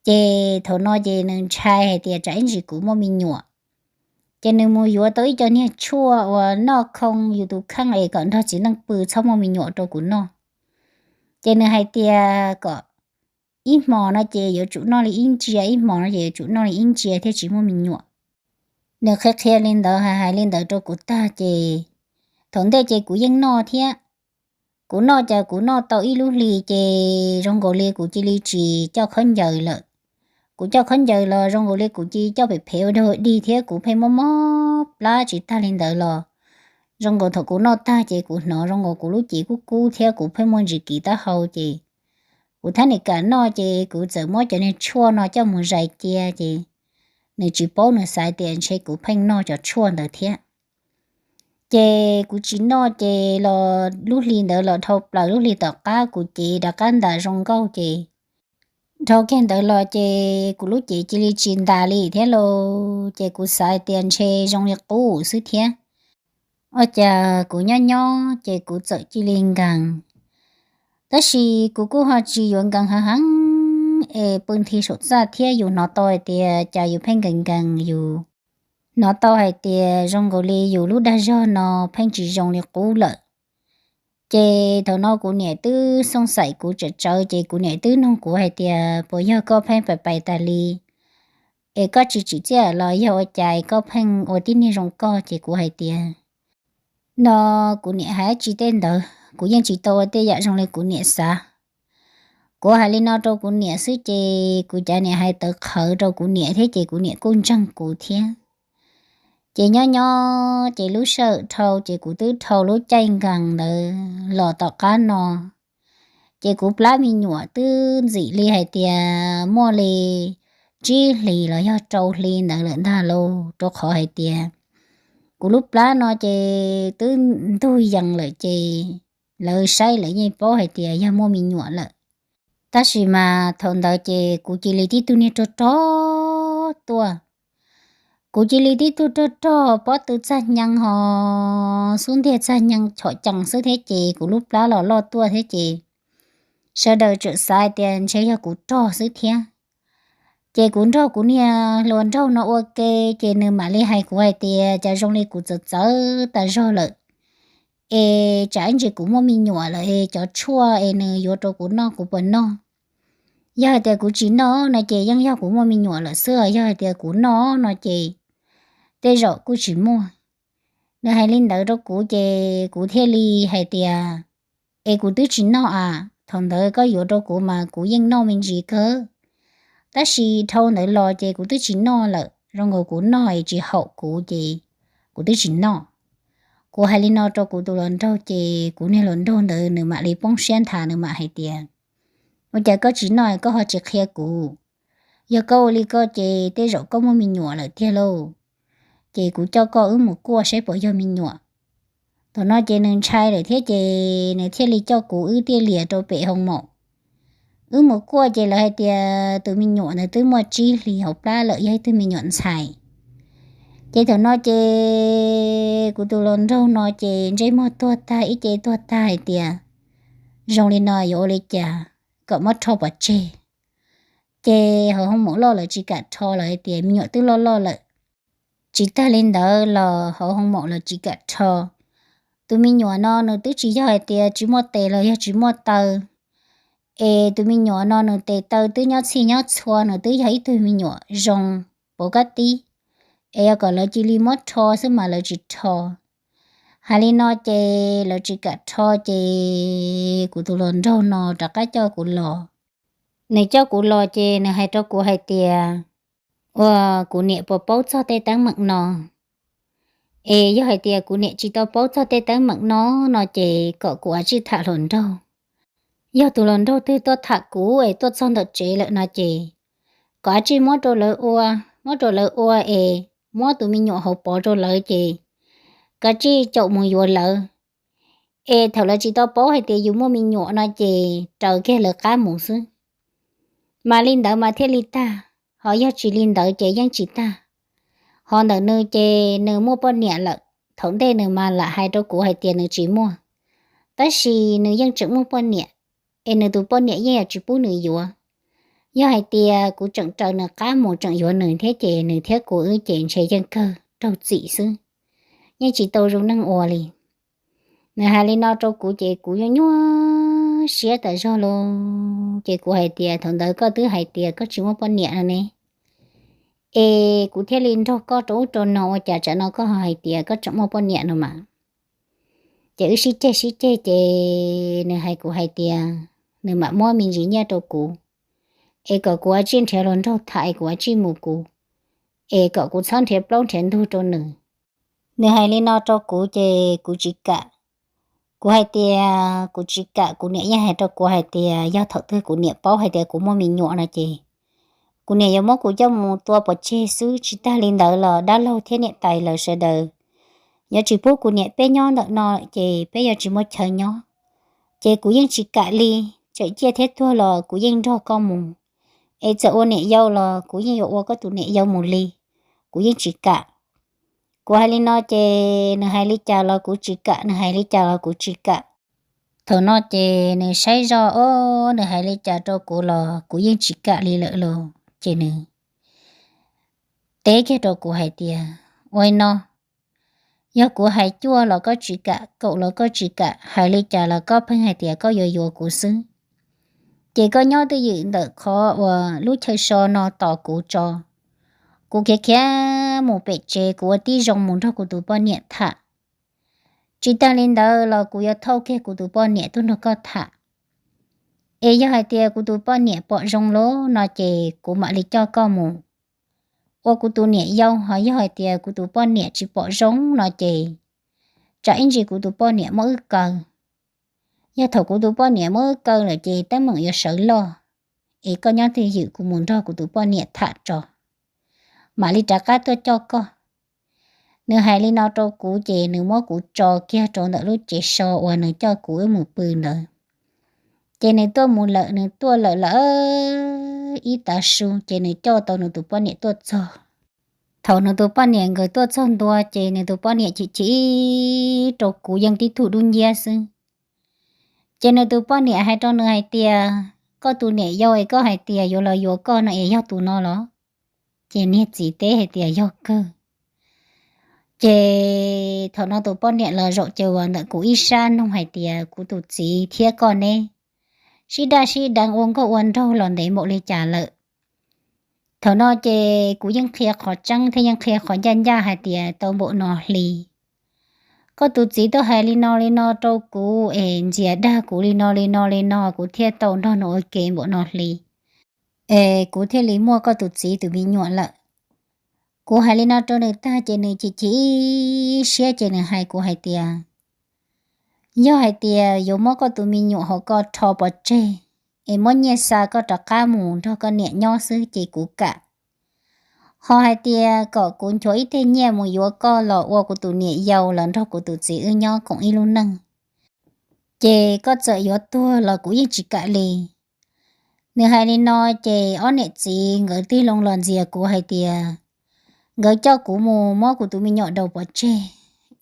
Ces thaum no ces nws ntshai hais tias tsam ib ntsis kuv muaj me nyuam, ces nws mus yuav tau ib co niag tshuaj uas noj khoo yus tus kheej es kom nrog txiv neej pw txhob muaj me nyuam rau kuv noj. Ces nws hais tias kom ib hmo no ces yuav tsum noj li ib ntsia, ib hmo no ces yuav tsum noj li ib ntsia thiaj tsis muaj me nyuam. Nws qhia qhia li ntawd, hais hais li ntawd rau kuv tag ces thaum ntej ces kuv yeej noj thiab. Kuv noj ces kuv noj tau ib lub hli ces zoo nkaus li kuv cia li tsis coj khaub ncaws lawm. Kuv coj khaub ncaws los zoo nkaus li kuv cia li coj pem phev ua dog dig thiab kuv pheej mob mob plab tsis tag li ntawd los zoo nkaus thaum kuv noj tag ces kuv hnov zoo nkaus kuv lub cev kub kub thiab kuv pheej muaj ntsis kiv taub hau ces kuv thiaj nim kam noj ces kuv txawm muab cov niag tshuaj no coj mus zais cia ces nws tsis paub, nws xav tias ntshe kuv pheej noj cov tshuaj ntawd thiab. Ces kuv tsis noj ces los lub hli ntawd los dhau plaws lub hli tom qab kuv cev rov qab ntas zoo nkauj ces dhau kiag ntawd los ces kuv lub cev cia li tsis ntas li thiab lauj. Ces kuv xav tias ntshe zoo li qub xwb thiab. Ua cas kuv nyob nyob ces kuv txawm cia li nkees. Tab sis kuv kuj ho tsis yuav nkees heev heev es pw nthi saum txaj thiab yus hnov tau hais tias cas yus pheej nkees nkees, yus hnov tau hais tias zoo nkaus li yus lub dag zog no pheej tsis zoo li qub lawm. Ces thaum no kuv niam twb xooj xaim kuv tsawv tsawv ces kuv niam twb nug kuv hais tias puas yog koj pheej pais pais tas li es koj tsis tsim txiaj los yog ua cas koj pheej ua tib niag zoo koj? Ces kuv hais tias no kuv niam hais tsis tej ntawd, kuv yeej tsis tau ua tej yam zoo li kuv niam xav. Kuv hais li no rau kuv niam xwb ces kuv cav niam hais tawv qhawv rau kuv niam thiab ces kuv niam kuj ntseeg kuv thiab. Ces nyob nyob ces lub sij hawm dhau ces kuv twb dhau lub caij nkees ntawd los tom qab no ces kuv plab me nyuam twb ntxim li hais tias muaj li tsib hlis los yog rau hli ntawd lawm ntag lauj, rau qhov hais tias kuv lub plab no ces twb ntug yees lawm ces lawv saib lawv yeej paub hais tias yog muaj me nyuam lawm. Tab sis mas thaum ntawd ces kuv cia li tib tug niag rog rog tuaj. Kuv cia li tib tug rog rog pob tw txaj hnyee ho xub ntiag txaj hnyee chom cees xwb thiab ces kuv lub plab los loj tuaj thiab ces sawv daws tseem xav tias ntshe yog kuv rog xwb thiab. Ces kuv nrog kuv niag hluas nraug no ua ke ces nws mam li hais kuv hais tias cas zoo li kuv txawv txawv tas zog lawm es tsam ib ntsis kuv muaj me nyuam lawm es cov tshuaj es nws yuav rau kuv noj kuv puas noj. Yog hais tias kuv tsis noj no ces yeej yog kuv muaj me nyuam lawm xwb, yog hais tias kuv noj no ces tej zaum kuj tsis muaj. Nws hais li ntawd rau kuv ces kuv thiaj li hais tias es kuv twb tsis noj a, thaum ntawd koj yuav rau kuv mas kuv yeej noj me ntsis kawg. Tab sis dhau ntawd los ces kuv twb tsis noj lawm, zoo nkaus kuv noj es tsis haum kuv ces kuv twb tsis noj. Kuv hais li no rau kuv tus hluas nraug ces kuv niag hluas nraug ntawd nws mam li poob siab nthav, nws mam hais tias ua cas koj tsis noj koj ho tsis qhia kuv? Yog koj ua li koj ces tej zaum koj muaj me nyuam lawm tiag lauj. Ces kuv coj koj wb mus kuaj saib puas yog me nyuam. Thaum no ces nws ntshai lawm thiab ces nws thiaj li coj kuv wb tiaj lias rau pem hoo maum. Wb mus kuaj ces lawv hais tias tus me nyuam ntawd twb muaj tsib hlis hauv plab lawm, yog ib tug me nyuam ntxhais. Ces thaum no ces kuv tus hluas nraug no ces ntsej muag tuag tag ib ce tuag tag hais tias zoo li no yuav ua li cas, kom muab rho pov tseg. Ces hauv hoo maum loj lawv tsis kam rho, lawv hais tias me nyuam twb loj loj lawm. Tsis tag li ntawd los hauv hoo maum lawv tsis kam rho. Tus me nyuam no nws twb tsis yog hais tias tsis muaj tes los yog tsis muaj taw, es tus me nyuam no nws tes taw twb nyob txhij nyob txhua, nws twb yog ib tug me nyuam zoo puv kab tib, es yog kom lawv cia li muab rho xwb mas lawv tsis rho. Hais li no ces lawv tsis kam rho ces kuv tus hluas nraug no rov qab coj kuv los. Nws coj kuv los ces nws hais rau kuv hais tias ua kuv niam puas paub txog tej teeb meem no. Es yog hais tias kuv niam tsis tau paub txog tej teeb meem no no ces kom kuv ua tsij tham hluas nraug. Yog tus hluas nraug twg tuaj tham kuv es tuaj txog ntawm tsev lawm no ces kom ua tsij muab rau lawv ua, muab rau lawv ua es muab tus me nyuam hauv pov rau lawv ces kom ua tsij caum mus yuav lawv. Es thaum lawv tsis tau paub hais tias yus muaj me nyuam no ces raws kiag lawv qab mus xwb. Mas li ntawd mas thiaj li tag, ho yog tsis li ntawd ces yeej tsis tag. Ho ntawm nws ces nws muaj poj niam lawm, Thaum ntej nws mas lam hais rau kuv hais tias nws tsis muaj, tab sis nws yeej tseem muaj poj niam, es nws tus poj niam yeej yuav tsis pub nws yuav. Yog hais tias kuv tseem raws nws qab mus tseem yuav nws thiab ces nws thiab kuv wb ces ntshe yeej kawg raug txim xwb, yeej tsis tau zoo neej ua li. Nws hais li no rau kuv ces kuv nyuaj nyuaj siab tas zog lauj. Ces kuv hais tias thaum ntawd koj twb hais tias koj tsis muaj poj niam no ne, es kuv thiaj li nrog koj rau ub rau no, ua cas tsam no koj ho hais tias koj tseem muaj poj niam no mas. Ces wb sib ceg sib ceg ces nws hais kuv hais tias nws mam muab me ntsis nyiaj rau kuv, es kom kuv ua tsiaj nrhiav hluas nraug tham es kuv ua tsiaj mus kuv, es kom kuv txhob nrhiav plaub nrhiav ntug rau nws. Nws hais li no rau kuv ces kuv tsis kam. Kuv hais tias kuv tsis kam, kuv niam yeej hais rau kuv hais tias yog thaum twg kuv niam paub hais tias kuv muaj me nyuam no ces kuv niam yuav muab kuv coj mus tua pov tseg xwb. Tsis tag li ntawd los dab laug thiab niam tais lawv sawv daws, yuav tsis pub kuv niam peb nyob ntawm no ces peb yuav tsis muaj chaw nyob. Ces kuv yeej tsis kam li, tseem ciaj thiab tuag los kuv yeej nrog koj mus, es txawm ua niam yau los kuv yeej yuav ua koj tus niam yau mus li, kuv yeej tsis kam. Kuv hais li no ces nws hais li cas los kuv tsis kam, nws hais li cas los kuv tsis kam. Thaum no ces nws saib zoj, o, nws hais li cas rau kuv los kuv yeej tsis kam li lawm lauj. Ces nws teb kiag rau kuv hais tias, ua li no, yog kuv hais cuaj los koj tsis kam, kaum los koj tsis kam, hais li cas los koj pheej hais tias koj yuav yuav kuv xwb. Ces koj nyob twj ywm ntawm qhov uas lub chaw so no tos kuv tso, kuv khiav khiav mus pem tsev, kuv ua tib zoo mus nrog kuv tus poj niam tham. Tsis tag li ntawd los kuv yuav thauj kiag kuv tus poj niam tuaj nrog koj tham. Es yog hais tias kuv tus poj niam pom zoo lawm no ces kuv mam li coj koj mus ua kuv tus niam yau, ho yog hais tias kuv tus poj niam tsis pom zoo no ces tsam ib ntsis kuv tus poj niam muab wb kaw. Yog thaum kuv tus poj niam muab wb kaw lawm ces teeb meem yuav sawv loj. Es koj nyob twj ywm, kuv mus nrog kuv tus poj niam tham tso, mam li rov qab tuaj coj koj. Nws hais li no rau kuv ces nws muab kuv tso kiag rau ntawm lub tsev so uas nws coj kuv wb mus pw ntawd. Ces nws tuaj mus lawm, nws tuaj lawm lawm ib tav su ces nws coj tau nws tus poj niam tuaj txog. Thaum nws tus poj niam nkawd tuaj txog ntua ces nws tus poj niam chim chim rau kuv yeej tib tug dub nciab xwb. Ces nws tus poj niam hais rau nws hais tias, koj tus niam yau es koj hais tias yuav los yuav koj no es yog tus no los? Ces niag txiv teb hais tias yog kawg. Ces thaum no tus poj niam los zaum ces ua ntawm kuv ib sab nug hais tias, kuv tus txiv thiab koj neb sib daj sib deev ua nkauj ua nraug los ntev npaum li cas lawm? Thaum no ces kuv yeej qhia qhov tseeb thiab yeej qhia qhov ncaj ncaj hais tias tau npaum no hli. Koj tus txiv tuaj hais li no li no rau kuv es ntxias dag kuv li no li no li no, kuv thiaj tau nrog nws ua ke npaum no hli, es kuv thiaj li muaj koj tus txiv tus me nyuam lawm. Kuv hais li no rau nws tag ces nws chim chim siab ces nws hais kuv hais tias, yog hais tias yuav muab koj tus me nyuam hauv koj rho pov tseg es muab nyiaj xa koj rov qab mus nrog koj niam nyob xwb ces kuv kam. Ho hais tias kom kuv nchuav ib teg nyiaj mus yuav koj los ua kuv tus niam yau los nrog kuv tus txiv wb nyob koom ib lub neej, ces koj txawm yuav tuag los kuv yeej tsis kam li. Nws hais li no ces ob niam txiv nkawd tig loo los ntxias kuv hais tias nkawd coj kuv mus muab kuv tus me nyuam daus pov tseg,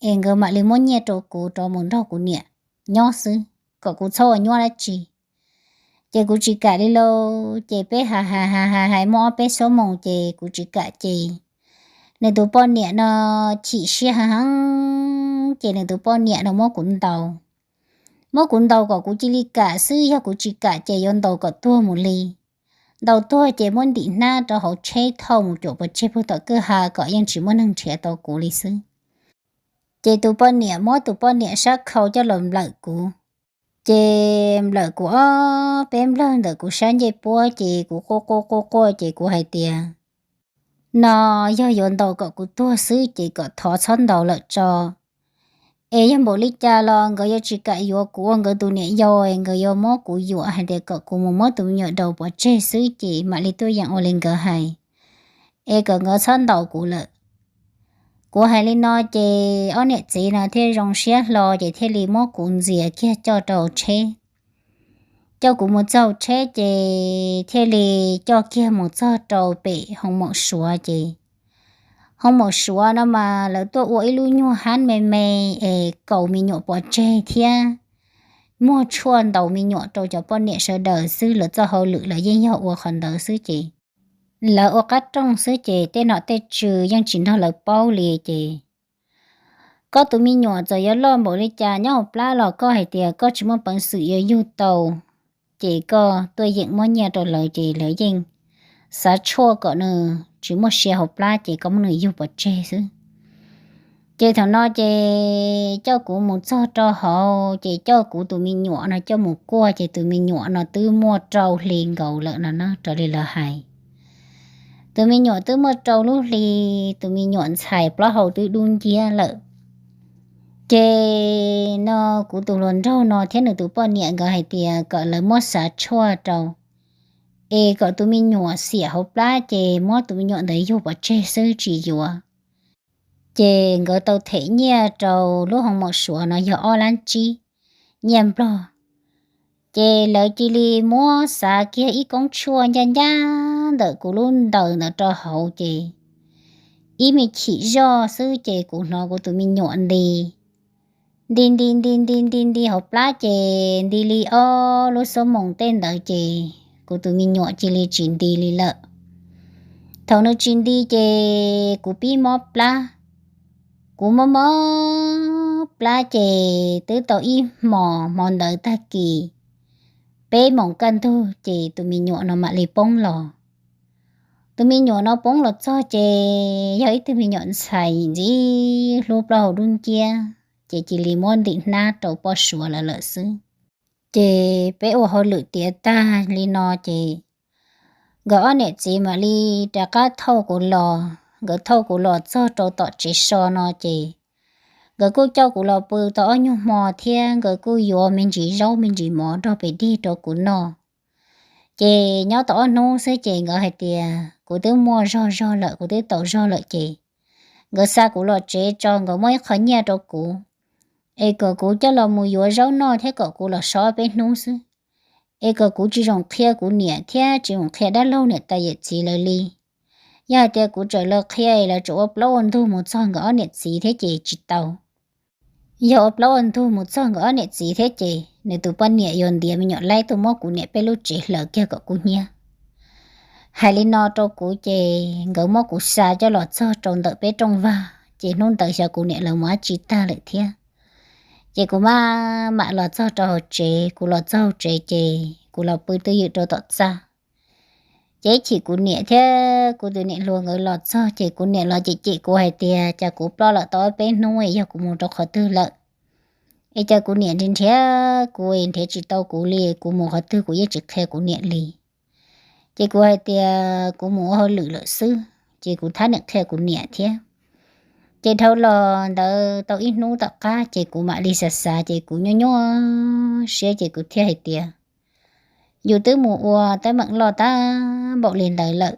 es nkawd mam li muab nyiaj rau kuv rov mus nrog kuv niam nyob xwb, kom kuv txhob ua nyuaj dab tsi. Ces kuv tsis kam li lauj. Ces peb hais hais hais hais hais muaj ob peb xuab moos ces kuv tsis kam ces nws tus poj niam no chim siab heev heev ces nws tus poj niam no muab kuv ntaus. Muab kuv ntaus kom kuv cia li kam xwb, yog kuv tsis kam ces yuav ntaus kom tuag mus li. Ntaus tuag ces muab ntim hnab rau hauv tsheb thauj mus cuam pov tseg puag tom kwj ha kom yeej tsis muaj neeg nrhiav tau kuv li xwb. Ces tus poj niam muab tus poj niam sab khau coj los nplawm kuv. Ces nplawm kuv ob peb nplawg ntawm kuv sab ncej puab ces kuv quaj quaj quaj quaj ces kuv hais tias, no yog yuav ntaus kom kuv tuag xwb ces kom thov txhob ntaus lawm tso. Es yog npaum li cas los nkawd yuav tsis kam yuav kuv ua nkawd tus niam yau, nkawd yuav muab kuv yuam hais tias kom kuv mus muab tus me nyuam daus pov tseg xwb ces mam li tuaj yeem ua li nkawd hais, es kom nkawd txhob ntaus kuv lawm. Kuv hais li no ces ob niam txiv no thiaj zoo siab hlo ces thiaj li muab kuv ntxias kiag coj rau tsheb. Coj kuv mus txog tsheb ces thiaj li coj kiag mus txog rau pem hoo maum suav ces Hoo maum suav no mas lawv tuaj ua ib lub nyuag hab me me es kaus me nyuam pov tseg thiab muag tshuaj ntaus me nyuam rau cov poj niam sawv daws xwb, lawv txoj hauj lwm lawv yeej yog ua qhov ntawd xwb ces lawv ua qab rooj xwb ces tej nom tej tswv yeej tsis nrog lawv paub li ces koj tus me nyuam txawm yuav loj npaum li cas nyob hauv plab los koj hais tias koj tsis muaj peev xwm yuav yug tau, ces koj tuaj yeem muab nyiaj rau lawv ces lawv yeej xav tshuaj kom nws tsis muaj sia hauv plab ces koj muab nws yug pov tseg xwb. Ces thaum no ces coj kuv mus txog rau hauv ces coj kuv tus me nyuam no coj mus kuaj ces tus me nyuam no twb muaj rau hli nkaus lawm no na, raws li lawv hais. Tus me nyuam twb muaj rau lub hli, tus me nyuam ntxhais plaub hau twb dub nciab lawm. Ces no kuv tus hluas nraug no thiab nws tus poj niam nkawd hais tias kom lawv muab xav tshuaj rau, es kom tus me nyuam xiam hauv plab ces muab tus me nyuam ntawd yug pov tseg xwb tsis yuav. Ces nkawd tau them nyiaj rau lub hoo maum suav no yog ob lab tsib nyiaj nplog. Ces lawv cia li muab xav kiag ib koob tshuaj ncaj ncaj ntawm kuv lub ntaws ntawd rau hauv ces ib me chim zoj xwb ces kuv hnov kuv tus me nyuam nti nti nti nti nti nti nti hauv plab ces nti li ob lub xuab moos tej ntawd ces kuv tus me nyuam cia li tsis nti li lawm. Thaum nws tsis nti ces kuv pib mob plab. Kuv mob mob plab ces twb tau ib hmos, hmo ntawd tag kis peb moos kaj ntug ces tus me nyuam no mam li poob los. Tus me nyuam no poob los txog ces yog ib tug me nyuam ntxhais ntxim hlub plaub hau dub nciab, ces cia li muab ntim hnab rau poj suav lawv lawm xwb. Ces peb ua hauj lwm tiav tag li no ces nkawd ob niam txiv mam li rov qab thauj kuv los. Nkawd thauj kuv los txog rau tom tsev so no ces nkawd kuj coj kuv los pw tau ob nyuag hmo thiab nkawd kuj yuav me ntsis zaub me ntsis mov nrog pem dig rau kuv noj. Ces nyob tau ob hnub xwb ces nkawd hais tias kuv twb muaj zog zog lawm, kuv twb tau zog lawm ces nkawd xa kuv los tsev tso, nkawd muab ib qho nyiaj rau kuv es kom kuv coj los mus yuav zaub noj thiab kom kuv los so ob peb hnub xwb, es kom kuv tsis zoo qhia kuv niam thiab tsis zoo qhia dab laug niam tais yawm txiv lawv li. Yog hais tias kuv txawm los qhia es lawv tseem ua plaub ua ntug mus txog nkawd ob niam txiv thiab ces tsis tau. Yog ua plaub ua ntug mus txog nkawd ob niam txiv thiab ces nws tus poj niam yuav ntiav me nyuam laib tuaj muab kuv niam peb lub tsev hlaws kiag kom kub hnyiab. Hais li no rau kuv ces nkawd muab kuv xa coj los txog rau ntawm peb rooj vag ces hnub ntawd xyov kuv niam lawv mus dab tsi tag lawm thiab. Ces kuv maj mam los txog rau hauv tsev, kuv los txog hauv tsev ces kuv los pw twj ywm rau tom txaj. Ces ib chim kuv niam thiab kuv tus niam hluas nkawd los txog ces kuv niam los cem cem kuv hais tias cas kuv ploj lawm tau ob peb hnub es yog kuv mus rau qhov twg lawm. Es cas kuv niam nrhiav nrhiav kuv es nrhiav tsis tau kuv li, kuv mus qhov twg kuv yeej tsis qhia kuv niam li. Ces kuv hais tias kuv mus ua hauj lwm lawm xwb, ces kuv thab niam qhia kuv niam thiab. Ces dhau los ntawd tau ib hnub tom qab ces kuv mam li xav xav ces kuv nyuaj nyuaj siab ces kuv thiaj hais tias yus twb mus ua teeb meem loj tag npaum li ntawd lawm,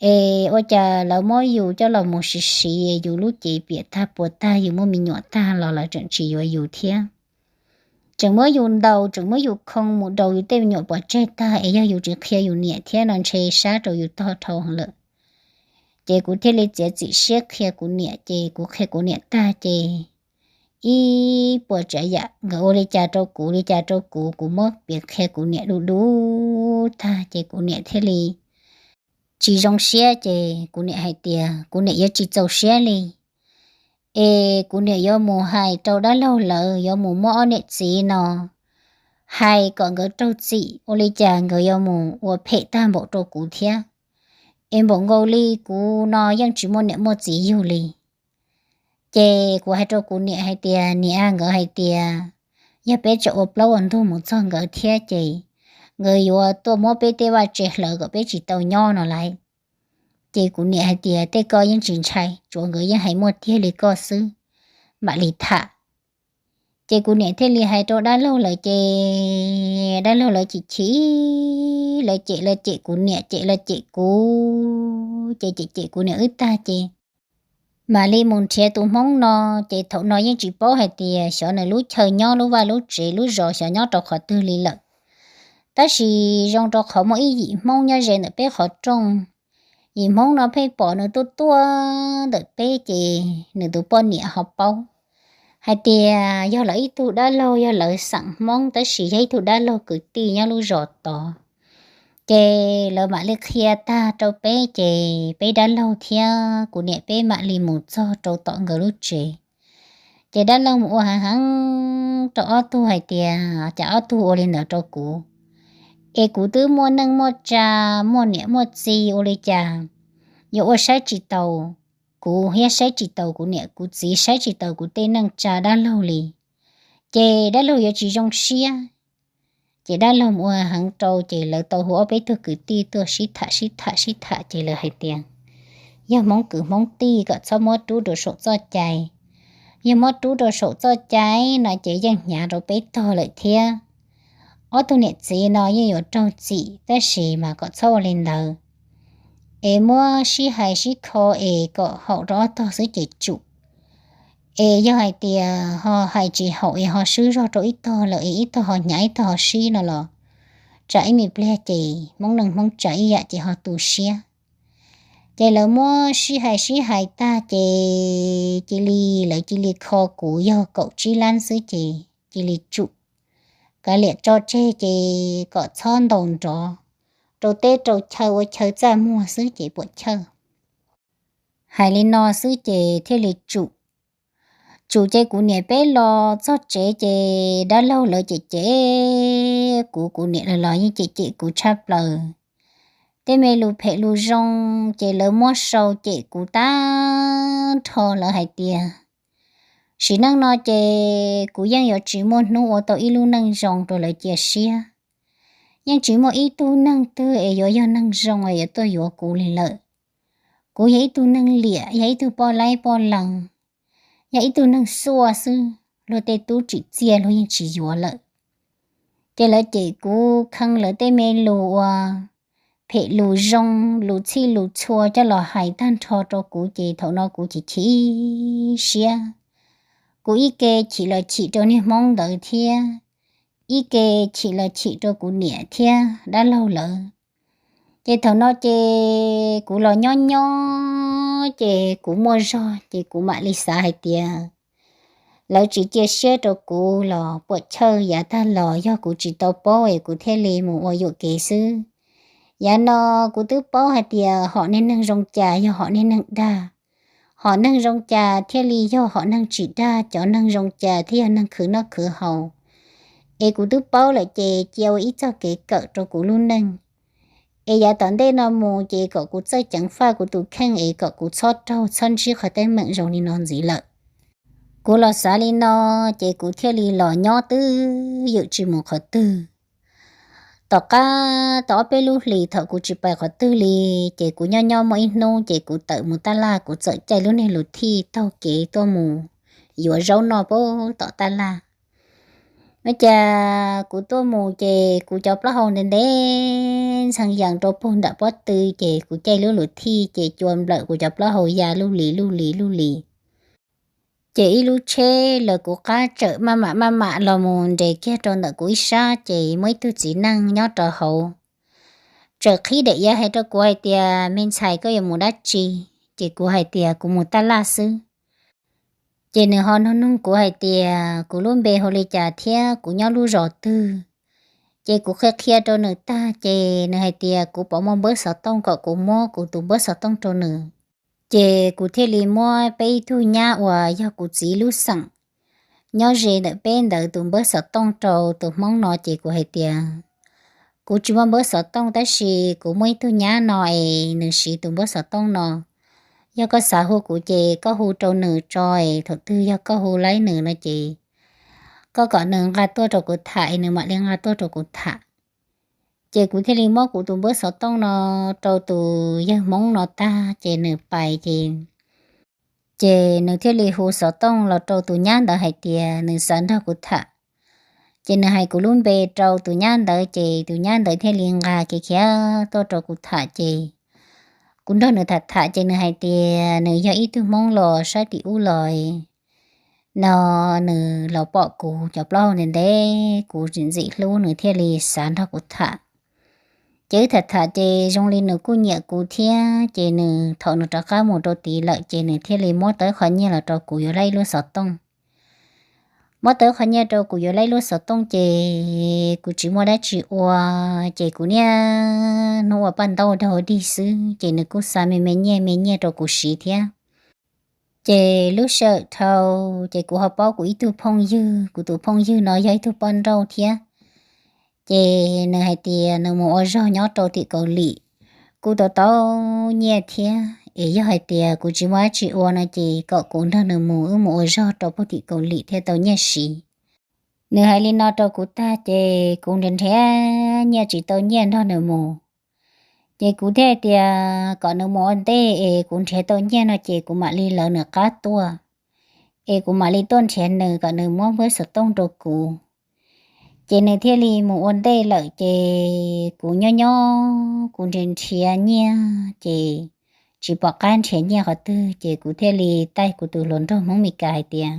es ua cas lawv muab yus coj los mus siv siv, yus lub cev piam tag puas tag, yus muaj me nyuam tag los lawv tseem tsis yuav yus thiab. Tseem muab yus ntaus, tseem muab yus khoo mus daus yus tej me nyuam pov tseg tag, es yog yus tsis qhia yus niam thiab no ntshe sab rau yus tog dhau heev lawm. Ces kuv thiaj li txiav txim siab qhia kuv niam, ces kuv qhia kuv niam tag ces ib puas tsav yam nkawd ua li cas rau kuv li cas rau kuv, kuv muab piav qhia kuv niam du du tag ces kuv niam thiaj li tsis zoo siab, ces kuv niam hais tias kuv niam yuav tsis txaus siab li, es kuv niam yuav mus hais rau dab laug lawv, yuav mus muab ob niam txiv no hais kom nkawd raug txim, ua li cas nkawd yuav mus ua phem tag npaum rau kuv thiab. Es npaum nkaus li kuv no yeej tsis muaj niam muaj txiv yug li. Ces kuv hais rau kuv niam hais tias, niam, nkawd hais tias yog peb tseem ua plaub ua ntug mus txog nkawd thiab ces nkawd yuav tuaj muab peb tej vaj tse hlawv kom peb tsis tau nyob no lauj. Ces kuv niam hais tias tej ko yeej tsis ntshai, tsuas nkawd yeej hais muaj tiag li koj xwb, mam li tham. Ces kuv niam thiaj li hais rau dab laug lawv ces dab laug lawv chim chim, lawv cem lawv cem kuv niam, cem lawv cem kuv, ces cem cem kuv niam wb tag ces mam li mus nrhiav tus hmoob no. Ces thaum no yeej tsis paub hais tias xyov nws lub chaw nyob, lub vaj lub tsev, lub zos xyov nyob rau qhov twg li lawm. Tab sis zoo rau qhov muaj ib yim hmoob nyob ze ntawm peb qhov rooj, Yim Hmoob no pheej pom nws tuaj tuaj ntawm peb ces nws tus poj niam ho paub hais tias yog lawv ib tug dab laug, yog lawv xeem Hmoob tab sis yog ib tug dab laug kwv tij nyob lub zos tod. Ces lawv mam li qhia tag rau peb ces peb dab laug thiab kuv niam peb mam li mus txog rau tom nkawd lub tsev. Ces dab laug mus ua heev heev rau ob tug hais tias, cas ob tug ua li ntawd rau kuv? Es kuv twb muaj neej muaj tsa, muaj niam muaj txiv, ua li cas yuav ua saib tsis taus kuv thiab saib tsis taus kuv niam kuv txiv, saib tsis taus kuv tej neej tsa dab laug li? Ces dab laug yuav tsis zoo siab. Ces dab laug mus ua heev rau ces lawv tau hu ob peb tug kwv tij tuaj sib tham sib tham sib tham ces lawv hais tias yog Hmoob kwv Hmoob tij kom txhob muab rub rau saum txoj cai. Yog muab rub rau saum txoj cai no ces yeej hnyav rau peb tog lawm thiab. Ob tug niam txiv no yeej yuav raug txim tab sis mas kom txhob ua li ntawd. Es muab sib hais sib kho es kom haum rau ob tog xwb ces tsum. Es yog hais tias ho hais tsis haum es ho swb zog rau ib tog lawm es ib tog ho hnyav ib tog ho sib no los tsam ib me pliag ces Hmoob neej Hmoob tsa ib yam ces ho tu siab. Ces lawv muab sib hais sib hais tag ces cia li, lawv cia li kho kuv yog kaum tsib lab xwb ces cia li tsum. Kav liam tso tseg ces kom txhob ntaus nrov rau teb rau chaw, ua chaw txaj muag xwb ces puam chawj. Hais li no xwb ces thiaj li tsum. Tsum ces kuv niam peb los txog tsev ces dab laug lawv cem cem kuv, kuv niam lawv los yeej cem cem kuv tshaj plaws. Tej me lus phem lus zoo ces lawv muab sau cem kuv tag nrho, lawv hais tias sim neej no ces kuv yeej yuav tsis muaj hnub ua tau ib lub neej zoo rau lawv cia siab. Yeej tsis muaj ib tug neeg twg es yuav yog neeg zoo es yuav tuaj yuav kuv li lawm. Kuv yog ib tug neeg liam, yog ib tug poj laib poj lees, yog ib tug neeg xuaj xwb, luag tej tub tsim txiaj luag yeej tsis yuav lawm. Ces lawv cem kuv, kheev lawv tej me lus uas phem lus zoo, lus txhij lus txhua coj los hais tag nrho rau kuv ces thaum no kuv chim chim siab. Kuv ib ke chim los chim rau niag Hmoob ntawd thiab ib ke chim los chim rau kuv niam thiab dab laug lawv. Ces thaum no ces kuv los nyob nyob ces kuv muaj zog ces kuv mam li xav hais tias lawv tsis cia siab rau kuv los puam chawj, yav tag los yog kuv tsis tau paub es kuv thiaj li mus ua yuam kev xwb. Yav no kuv twb paub hais tias hom niag neeg zoo cas yog hom niag neeg dag, hom neeg zoo cas thiaj li yog hom neeg tsis dag, cov neeg zoo cas thiaj yog neeg khwv noj khwv haus. Es kuv twb paub lawm ces cia ua ib txoj kev kawm rau kuv lub neej. Es yav tom ntej no mus ces kom kuv txawj ceev faj kuv tus kheej es kom kuv txhob raug txhob ntsib qhov teeb meem zoo li no ntxiv lawm. Kuv los xav li no ces kuv thiaj li los nyob twj ywm tsis mus qhov twg. Tom qab tau ob peb lub hlis thaum kuv tsis pais qhov twg li, ces kuv nyob nyob muaj ib hnub ces kuv tawm mus tab laj, kuv txawm caij lub niag lus thij taug kev tuaj mus yuav zaub noj puag tom tab laj. Ua cas kuv tuaj mus ces kuv cov plaub hau ntev ntev ntxhee yees rau puag nram pob tw, ces kuv caij lub lus thij ces cua nplawm kuv cov plaub hau ya luj lis luj lis luj lis. Ces ib lub tsheb lawv kuv qab tsawm maj mam maj mam los mus nres kiag rau ntawm kuv ib sab, ces muaj ib tug txiv neej nyob rau hauv, tsawm qhib daim iav hais rau kuv hais tias, me ntxhais, koj yuav mus dab tsi? Ces kuv hais tias kuv mus tab laj xwb. Ces nws ho nug nug kuv hais tias kuv lub npe hu li cas thiab kuv nyob lub zos twg. Ces kuv qhia qhia rau nws tag ces nws hais tias kuv puas muaj npawb xov tooj kom kuv muab kuv tus npawb xov tooj rau nws. Ces kuv thiaj li muab peb ib tug nyab uas yog kuv txiv lub xeem nyob ze ntawm peb ntawd tus npawb xov tooj rau tus hmoob no, ces kuv hais tias kuv tsis muaj npawb xov tooj tab sis kuv muaj ib tug nyab no es nws siv tus npawb xov tooj no. Yog koj xav hu kuv ces koj hu rau nws tso es thaum twg yog koj hu laib nws no ces koj kom nws nqa tuaj rau kuv tham es nws mam li nqa tuaj rau kuv tham. Ces kuv thiaj li muab kuv tus npawb xov tooj no rau tus yawg hmoob no tag ces nws pais ces, ces nws thiaj li hu xov tooj los rau tus nyab ntawd hais tias nws xav nrog kuv tham. Ces nws hais kuv lub npe rau tus nyab ntawd ces tus nyab ntawd thiaj li nqa kiag khiav tuaj rau kuv tham ces kuv nrog nws tham tham ces nws hais tias nws yog ib tug hmoob los sab tim ub los no, nws los pom kuv cov plaub hau ntev ntev, kuv ntxim ntxim hlub nws thiaj li xav nrog kuv tham. Ces wb tham tham ces zoo li nws kuj nyiam kuv thiab, ces nws thaum nws rov qab mus rau tid lawm ces nws thiaj li muab tau qhov nyiaj los rau kuv yuav laib lub xov tooj. Muab tau qhov nyiaj rau kuv yuav laib lub xov tooj ces kuv tsis muaj dab tsi ua, ces kuv niaj hnub ua paj ntaub dag dig xwb, ces nws kuj xa me me nyiaj me nyiaj rau kuv siv thiab. Ces lub sij hawm dhau, ces kuv ho paub kuv ib tug phooj ywg, kuv tus phooj ywg no yog ib tug poj nrauj thiab. Ces nws hais tias nws mus ua zog nyob rau tim Kaus Lim, kuj tau tau nyiaj thiab, es yog hais tias kuv tsis muaj dab tsi ua no ces kom kuv nrog nws mus, wb mus ua zog rau puag tim Kaus Lim thiaj tau nyiaj siv. Nws hais li no rau kuv tag ces kuv nrhiav nrhiav nyiaj tsis tau nyiaj nrog nws mus. Ces kuv thiaj hais tias kom nws mus ua ntej es kuv nrhiav tau nyiaj no ces kuv mam li lawv nws qab tuaj, es kuv mam li tuaj nrhiav nws kom nws muab npawb xov tooj rau kuv. Ces nws thiaj li mus ua ntej lawm ces kuv nyob nyob kuv nrhiav nrhiav nyiaj ces tsis pom qab nrhiav nyiaj qhov twg ces kuv thiaj li taij kuv tus hluas nraug Hmoob Meskas hais tias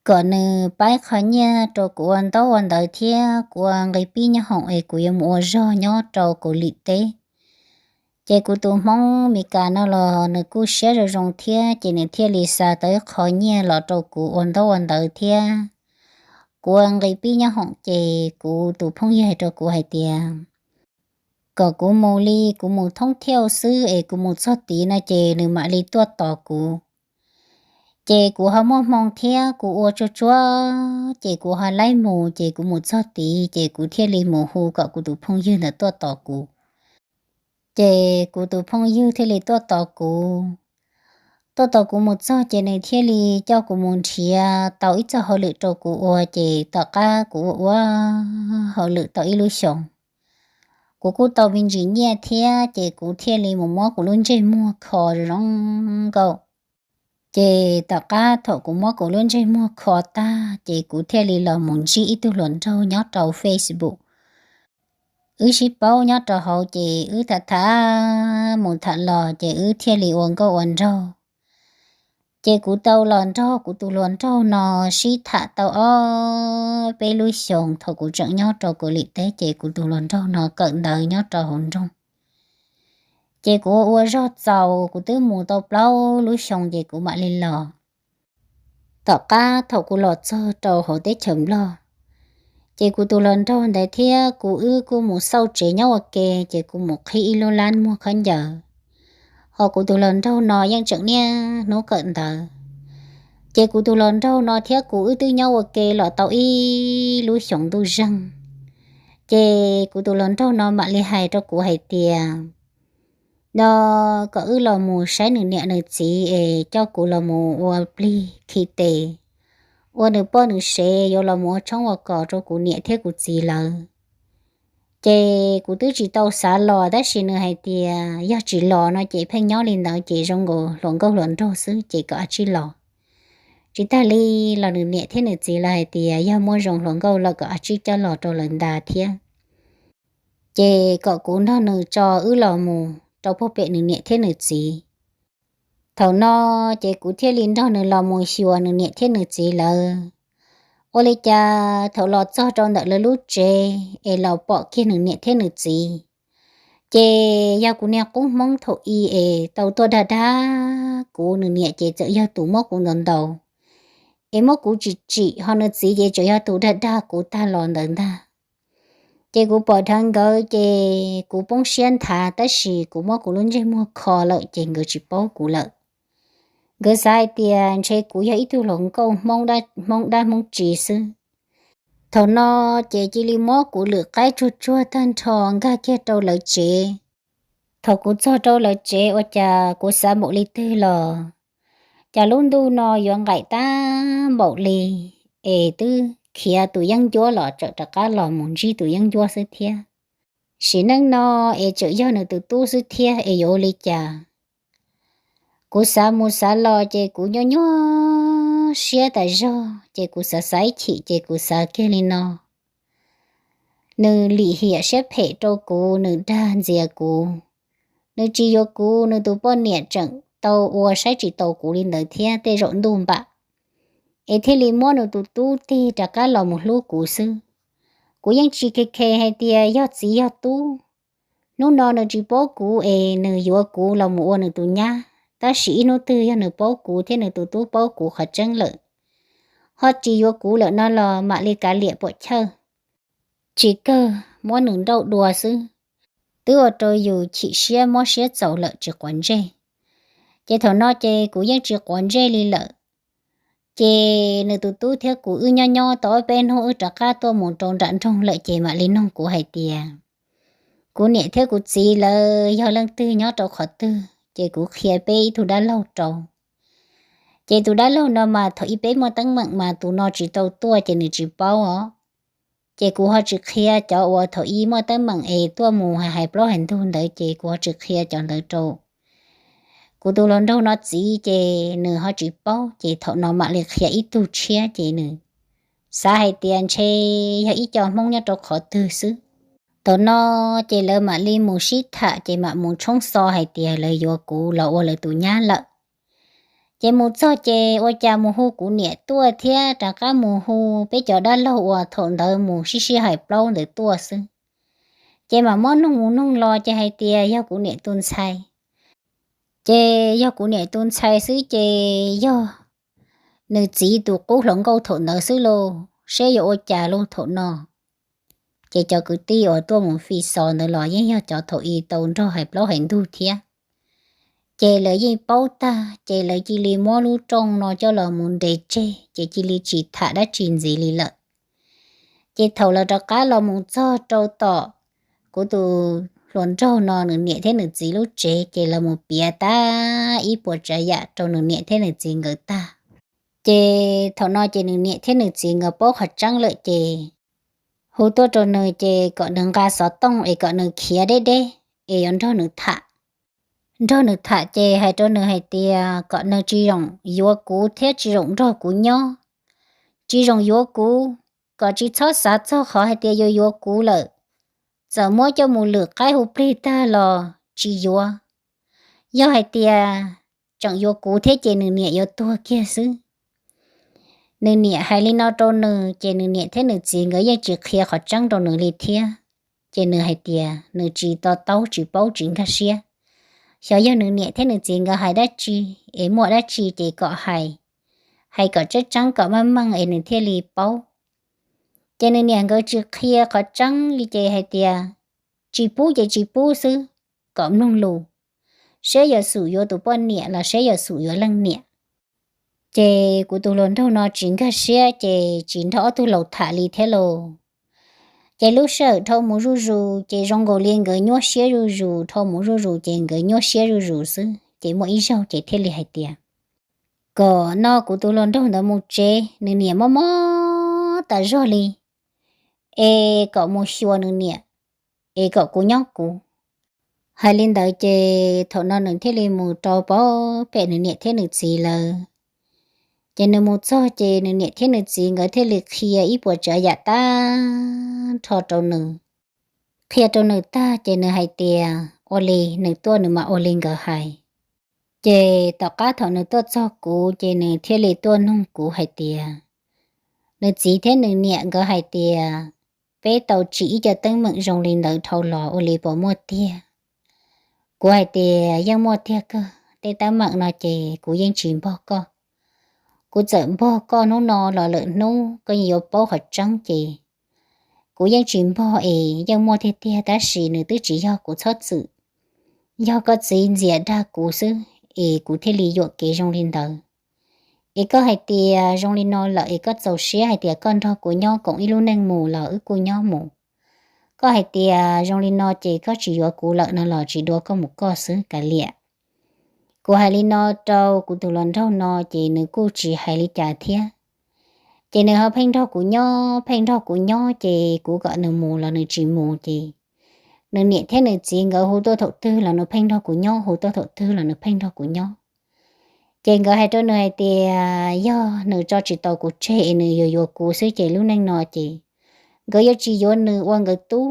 kom nws paib qhov nyiaj rau kuv ua ntaub ua ntawv thiab kuv ua nqi pib nyob hoom es kuv yuav mus ua zog nyob rau Kaus Lim teb. Ces kuv tus Hmoob Meskas no los nws kuj siab zoo zoo thiab ces nws thiaj li xa tau ib qho nyiaj los rau kuv ua ntaub ua ntawv thiab kuv ua nqi pib nyob hoom. Ces kuv tus phooj ywg hais rau kuv hais tias kom kuv mus li kuv mus thoob thiauj xwb es kuv mus txog tid no ces nws mam li tuaj tos kuv. Ces kuv ho muaj hmoo thiab kuv ua tsuag tsuag ces kuv ho laib mus ces kuv mus txog tid ces kuv thiaj li mus hu kom kuv tus phooj ywg ntawd tuaj tos kuv. Ces kuv tus phooj ywg thiaj li tuaj tos kuv. Tuaj tos kuv mus txog ces nws thiaj li coj kuv mus nrhiav tau ib txoj hauj lwm rau kuv ua ces tom qab kuv ua ua hauj lwm tau ib lub xyoos, kuv kuj tau me ntsis nyiaj thiab ces kuv thiaj li mus muab kuv lub ntsej muag kho zoo nkauj. Ces tom qab thaum kuv muab kuv lub ntsej muag kho tag ces kuv thiaj li los mus ntsib ib tug hluas nraug nyob rau Facebook. Wb sib paub nyob rau hauv ces wb tham tham mus tham los ces wb thiaj li ua nkauj ua nraug. Ces kuv tau los nrog kuv tus hluas nraug no sib tham tau ob peb lub xyoos thaum kuv tseem nyob rau Kaus Lim teb ces kuv tus hluas nraug no kawm ntawv nyob rau hauv nroog. Ces kuv ua zog txaus kuv twb mus tau plaub lub xyoo ces kuv mam li los. Tom qab thaum kuv los txog rau hauv teb chaws Nplog, ces kuv tus hluas nraug ntawd thiab kuv wb kuj mus xauj tsev nyob ua ke, ces kuv mus qhib ib lub lab muag khaub ncaws. Ho kuv tus hluas nraug no yeej tseem niaj hnub kawm ntawv. Ces kuv tus hluas nraug no thiab kuv wb twb nyob ua ke los tau ib lub xyoos ntuj zeeg. Ces kuv tus hluas nraug no mam li hais rau kuv hais tias, no kom wb los mus saib nws niam nws txiv es coj kuv los mus ua plig khi tes, ua nws poj nws sev, yuav los mus ua tshoob ua kos rau kuv niam thiab kuv txiv lawv. Ces kuv twb tsis tau xav los tab sis nws hais tias yog tsis los no ces pheej nyob li ntawd ces zoo nkaus hluas nkauj hluas nraug xwb ces kom a tsij los. Tsis tag li los nws niam thiab nws txiv lawv hais tias yog muaj zoo hluas nkauj lawm kom a tsij coj los rau lawv nta thiab. Ces kom kuv nrog nws tso wb los mus rau puag pem nws niam thiab nws txiv. Thaum no ces kuv thiaj li nrog nws los mus xyuas nws niam thiab nws txiv lawv. Ua li cas thaum los txog rau ntawm lawv lub tsev es los pom kiag nws niam thiab nws txiv, ces yog kuv niag qub hmoob thaum i es tau tuaj dag dag kuv, nws niam ces txawm yog tus muab kuv ntaus ntaus es muab kuv tsim tsim, ho nws txiv ces txawm yog tus dag dag kuv tag los ntawd ntag. Ces kuv pom dheev nkawd ces kuv poob siab nthav tab sis kuv muab kuv lub ntsej muag kho lawm ces nkawd tsis paub kuv lawm. Nkawd xav hais tias ntshe kuv yog ib tug hluas nkauj hmoob dab hmoob tsis xwb. Thaum no ces cia li muab kuv lwm qaib tsuag tsuag tag nrho nkag kiag rau lawv tsev. Thaum kuv txog rau lawv tsev ua cas kuv xav npaum li twg los cas lub ntuj no yuav nqaim tag npaum li, es twb khiav tus yeeb ncuab los tseem rov qab los mus ntsib tus yeeb ncuab xwb thiab. Sim neej no es tseem yog nws tus tub xwb thiab es yuav ua li cas? Kuv xav mus xav los ces kuv nyuaj nyuaj siab tas zog ces kuv xav xav ib chim ces kuv xav kiag li no. Nws lim hiam siab phem rau kuv, nws dag ntxias kuv, nws tsis yuav kuv, nws tus poj niam tseem tau ua saib tsis taus kuv li ntawd thiab tej zaum ntuj npam es thiaj li muab nws tus tub tig rov qab los mus hlub kuv xwb. Kuv yeej tsis khe khe hais tias yog txiv yog tub, Hnub no nws tsis paub kuv es nws yuav kuv los mus ua nws tus nyab, tab sis ib hnub twg yog nws paub kuv thiab nws tus tub paub kuv qhov tseeb lawm, ho tsis yuav kuv lawm no los mam li kav liam puam chawj, tsis kawg muab nws nrauj dua xwb. Twb ua rau yus chim siab mob siab txaus lawm tsis quav ntsej. Ces thaum no ces kuv yeej tsis quav ntsej li lawm. Ces nws tus tub thiab kuv wb nyob nyob tau ob peb hnub wb rov qab tuaj mus rau nram nroog lawm ces mam li nug kuv hais tias kuv niam thiab kuv txiv lawv yog leej twg nyob rau qhov twg, ces kuv qhia peb ib tug dab laug rau. Ces tus dab laug no mas thaum ub peb muaj teeb meem mas tus no tsis tau tuaj ces nws tsis paub os. Ces kuv ho tsis qhia cov uas thaum ub muaj teeb meem es tuaj mus hais hais plaub hais ntug ntawd ces kuv ho tsis qhia cov ntawd rau kuv tus hluas nraug no txiv ces nws ho tsis paub, ces thaum no mam li qhia ib tug tshiab ces nws xav hais tias ntshe yog ib co Hmoob nyob rau qhov twg xwb. Thaum no ces lawv mam li mus sib tham ces mam mus tshoob xo hais tias lawv yuav kuv los ua lawv tus nyab lawm. Ces mus txog ces ua cas mus hu kuv niam tuaj thiab rov qab mus hu peb cov dab laug uas thaum ntawd mus sib sib hais plaub ntawd tuaj xwb. Ces mam muab noog mus noog los ces hais tias yog kuv niam tus ntxhais. Ces yog kuv niam tus ntxhais xwb ces yog nws txiv tus qub hluas nkauj thaum ntawd xwb lauj, seb yuav ua cas lauj thaum no. Ces cov kwv tij uas tuaj mus fi xov ntawd los yeej yog cov thaum ub tau nrog hais plaub hais ntug thiab. Ces lawv yeej paub tag ces lawv cia li muab lub rooj no coj los mus nres tseg ces cia li tsis tham dab tsi ntxiv li lawm. Ces thaum lawv rov qab los mus txog rau tom kuv tus hluas nraug no nws niam thiab nws txiv lub tsev ces lawv mus piav tag ib puas tsav yam rau nws niam thiab nws txiv nkawd tag. Ces thaum no ces nws niam thiab nws txiv nkawd paub qhov tseeb lawm ces hu tuaj rau nws ces kom nws nqa xov tooj es kom nws khiav deb deb es yuav nrog nws tham. Nrog nws tham ces hais rau nws hais tias kom nws tsis zoo yuav kuv thiab tsis zoo nrog kuv nyob, tsis zoo yuav kuv, kom tsis txhob xav txog qhov hais tias yuav yuav kuv lawm. Txawm muab coj mus lwm qaib hu plig tag los tsis yuav. Yog hais tias tseem yuav kuv thiab ces nws niam yuav tuag kiag xwb. Nws niam hais li no rau nws ces nws niam thiab nws txiv nkawd yeej tsis qhia qhov tseeb rau nws li thiab. Ces nws hais tias nws tsis to taub tsis paub tsis nkag siab. Xyov yog nws niam thiab nws txiv nkawd hais dab tsi es muaj dab tsi ces kom hais, hais kom tseeb tseeb kom meej meej es nws thiaj li paub. Ces nws niam nkawd tsis qhia qhov tseeb li ces hais tias tsis pub ces tsis pub xwb, kom mloog lus, seb yog xum yuav tus poj niam los seb yog xum yuav leej niam. Ces kuv tus hluas nraug no tsis nkag siab ces tsis nrog ob tug laus tham li thiab lauj. Ces lub sij hawm dhau mus zuj zus ces zoo nkaus li nkawd nyuaj siab zuj zus, dhau mus zuj zus ces nkawd nyuaj siab zuj zus xwb. Ces muaj ib zaug ces thiaj li hais tias kom no kuv tus hluas nraug ntawd mus tsev, nws niam mob mob tas zog li, es kom mus xyuas nws niam, es kom kuv nyob kuv. Hais li ntawd ces thaum no nws thiaj li mus rau pem nws niam thiab nws txiv lawv. Ces nws mus txog ces nws niam thiab nws txiv nkawd thiaj li qhia ib puas tsav yam tag nrho rau nws. Qhia rau nws tag ces nws hais tias ua li, nws tuaj nws mam ua li nkawd hais. Ces tom qab thaum nws tuaj txog kuv ces nws thiaj li tuaj nug kuv hais tias nws txiv thiab nws niam nkawd hais tias peb tau tsim ib co teeb meem zoo li ntawd dhau los ua li puas muaj tiag. Kuv hais tias yeej muaj tiag kawg, tej teeb meem no ces kuv yeej tsis npog koj. Kuv txawm npog koj hnub no los lwm hnub koj yeej yuav paub qhov tseeb ces kuv yeej tsis npog es yeej muaj tiag tiag tab sis nws twb tsis yog kuv txhob txwm, yog koj txiv ntxias dag kuv xwb es kuv thiaj li yuam kev zoo li ntawd. Es koj hais tias zoo li no lawm es koj txaus siab hais tias koj nrog kuv nyob koom ib lub neej mus los wb kuj nyob mus. Koj hais tias zoo li no ces koj tsis yuav kuv lawm no los tsis dua koj mus koj xwb kav liam. Kuv hais li no rau kuv tus hluas nraug no ces nws kuj tsis hais li cas thiab. Ces nws ho pheej nrog kuv nyob, pheej nrog kuv nyob ces kuv kom nws mus los nws tsis mus ces nws niam thiab nws txiv nkawd hu tuaj thaum twg los nws pheej nrog kuv nyob, hu tuaj thaum twg los nws pheej nrog kuv nyob. Ces nkawd hais rau nws hais tias yog nws tso tsis tau kuv tseg es nws yuav yuav kuv xwb ces lub neej no ces nkawd yuav tsis yuav nws ua nkawd tub,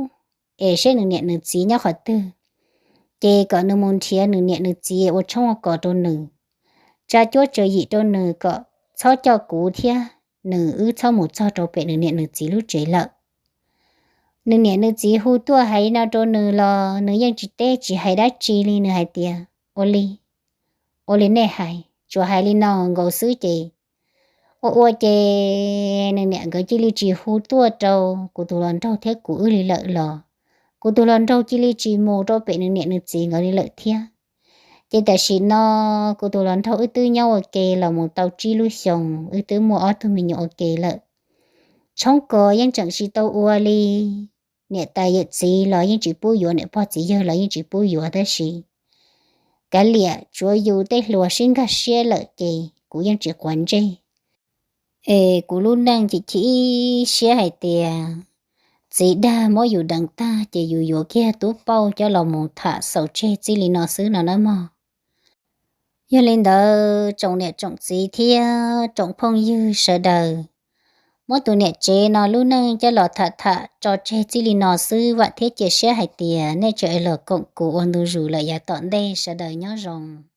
es seb nws niam nws txiv nyob qhov twg. Ces kom nws mus nrhiav nws niam nws txiv ua tshoob ua kos rau nws, tsa cuab tsawv yim rau nws kom txhob coj kuv thiab nws wb txhob mus txog rau pem nws niam nws txiv lub tsev lawm. Nws niam nws txiv hu tuaj hais li no rau nws los nws yeej tsis teb tsis hais dab tsi li, nws hais tias, ua li, ua li nej hais, tsuas hais li no nkaus xwb ces ua ua ces nws niam nkawd cia li tsis hu tuaj rau kuv tus hluas nraug thiab kuv wb li lawm los kuv tus hluas nraug cia li tsis mus rau pem nws niam nws txiv nkawd li lawm thiab. Ces tam sim no kuv tus hluas nraug wb twb nyob ua ke los mus tau tsib lub xyoos, wb twb muaj ob tug me nyuam ua ke lawm. Tshoob kos yeej tseem tsis tau ua li, niam tais yawm txiv los yeej tsis pub yuav, niam pog txiv yawg los yeej tsis pub yuav, tab sis kav liam tsuav yus tej hluas sib nkag siab lawm ces kuv yeej tsis quav ntsej. Es kuv lub neej ces chim siab hais tias txiv dag muab yus deev tag ces yus yuav kiag tub pauj coj los mus tham xaus tseg txij li no xwb no nawb mog. Yog li ntawd tsoom niam tsoom txiv thiab tsoom phooj ywg sawv daws, muab tus niam tsev no lub neej coj los tham tham tso tseg txij li no xwb, vam thiab cia siab hais tias nej tseem los koom kuv ua ntu zus lawm yav tom ntej. Sawv daws nyob zoo.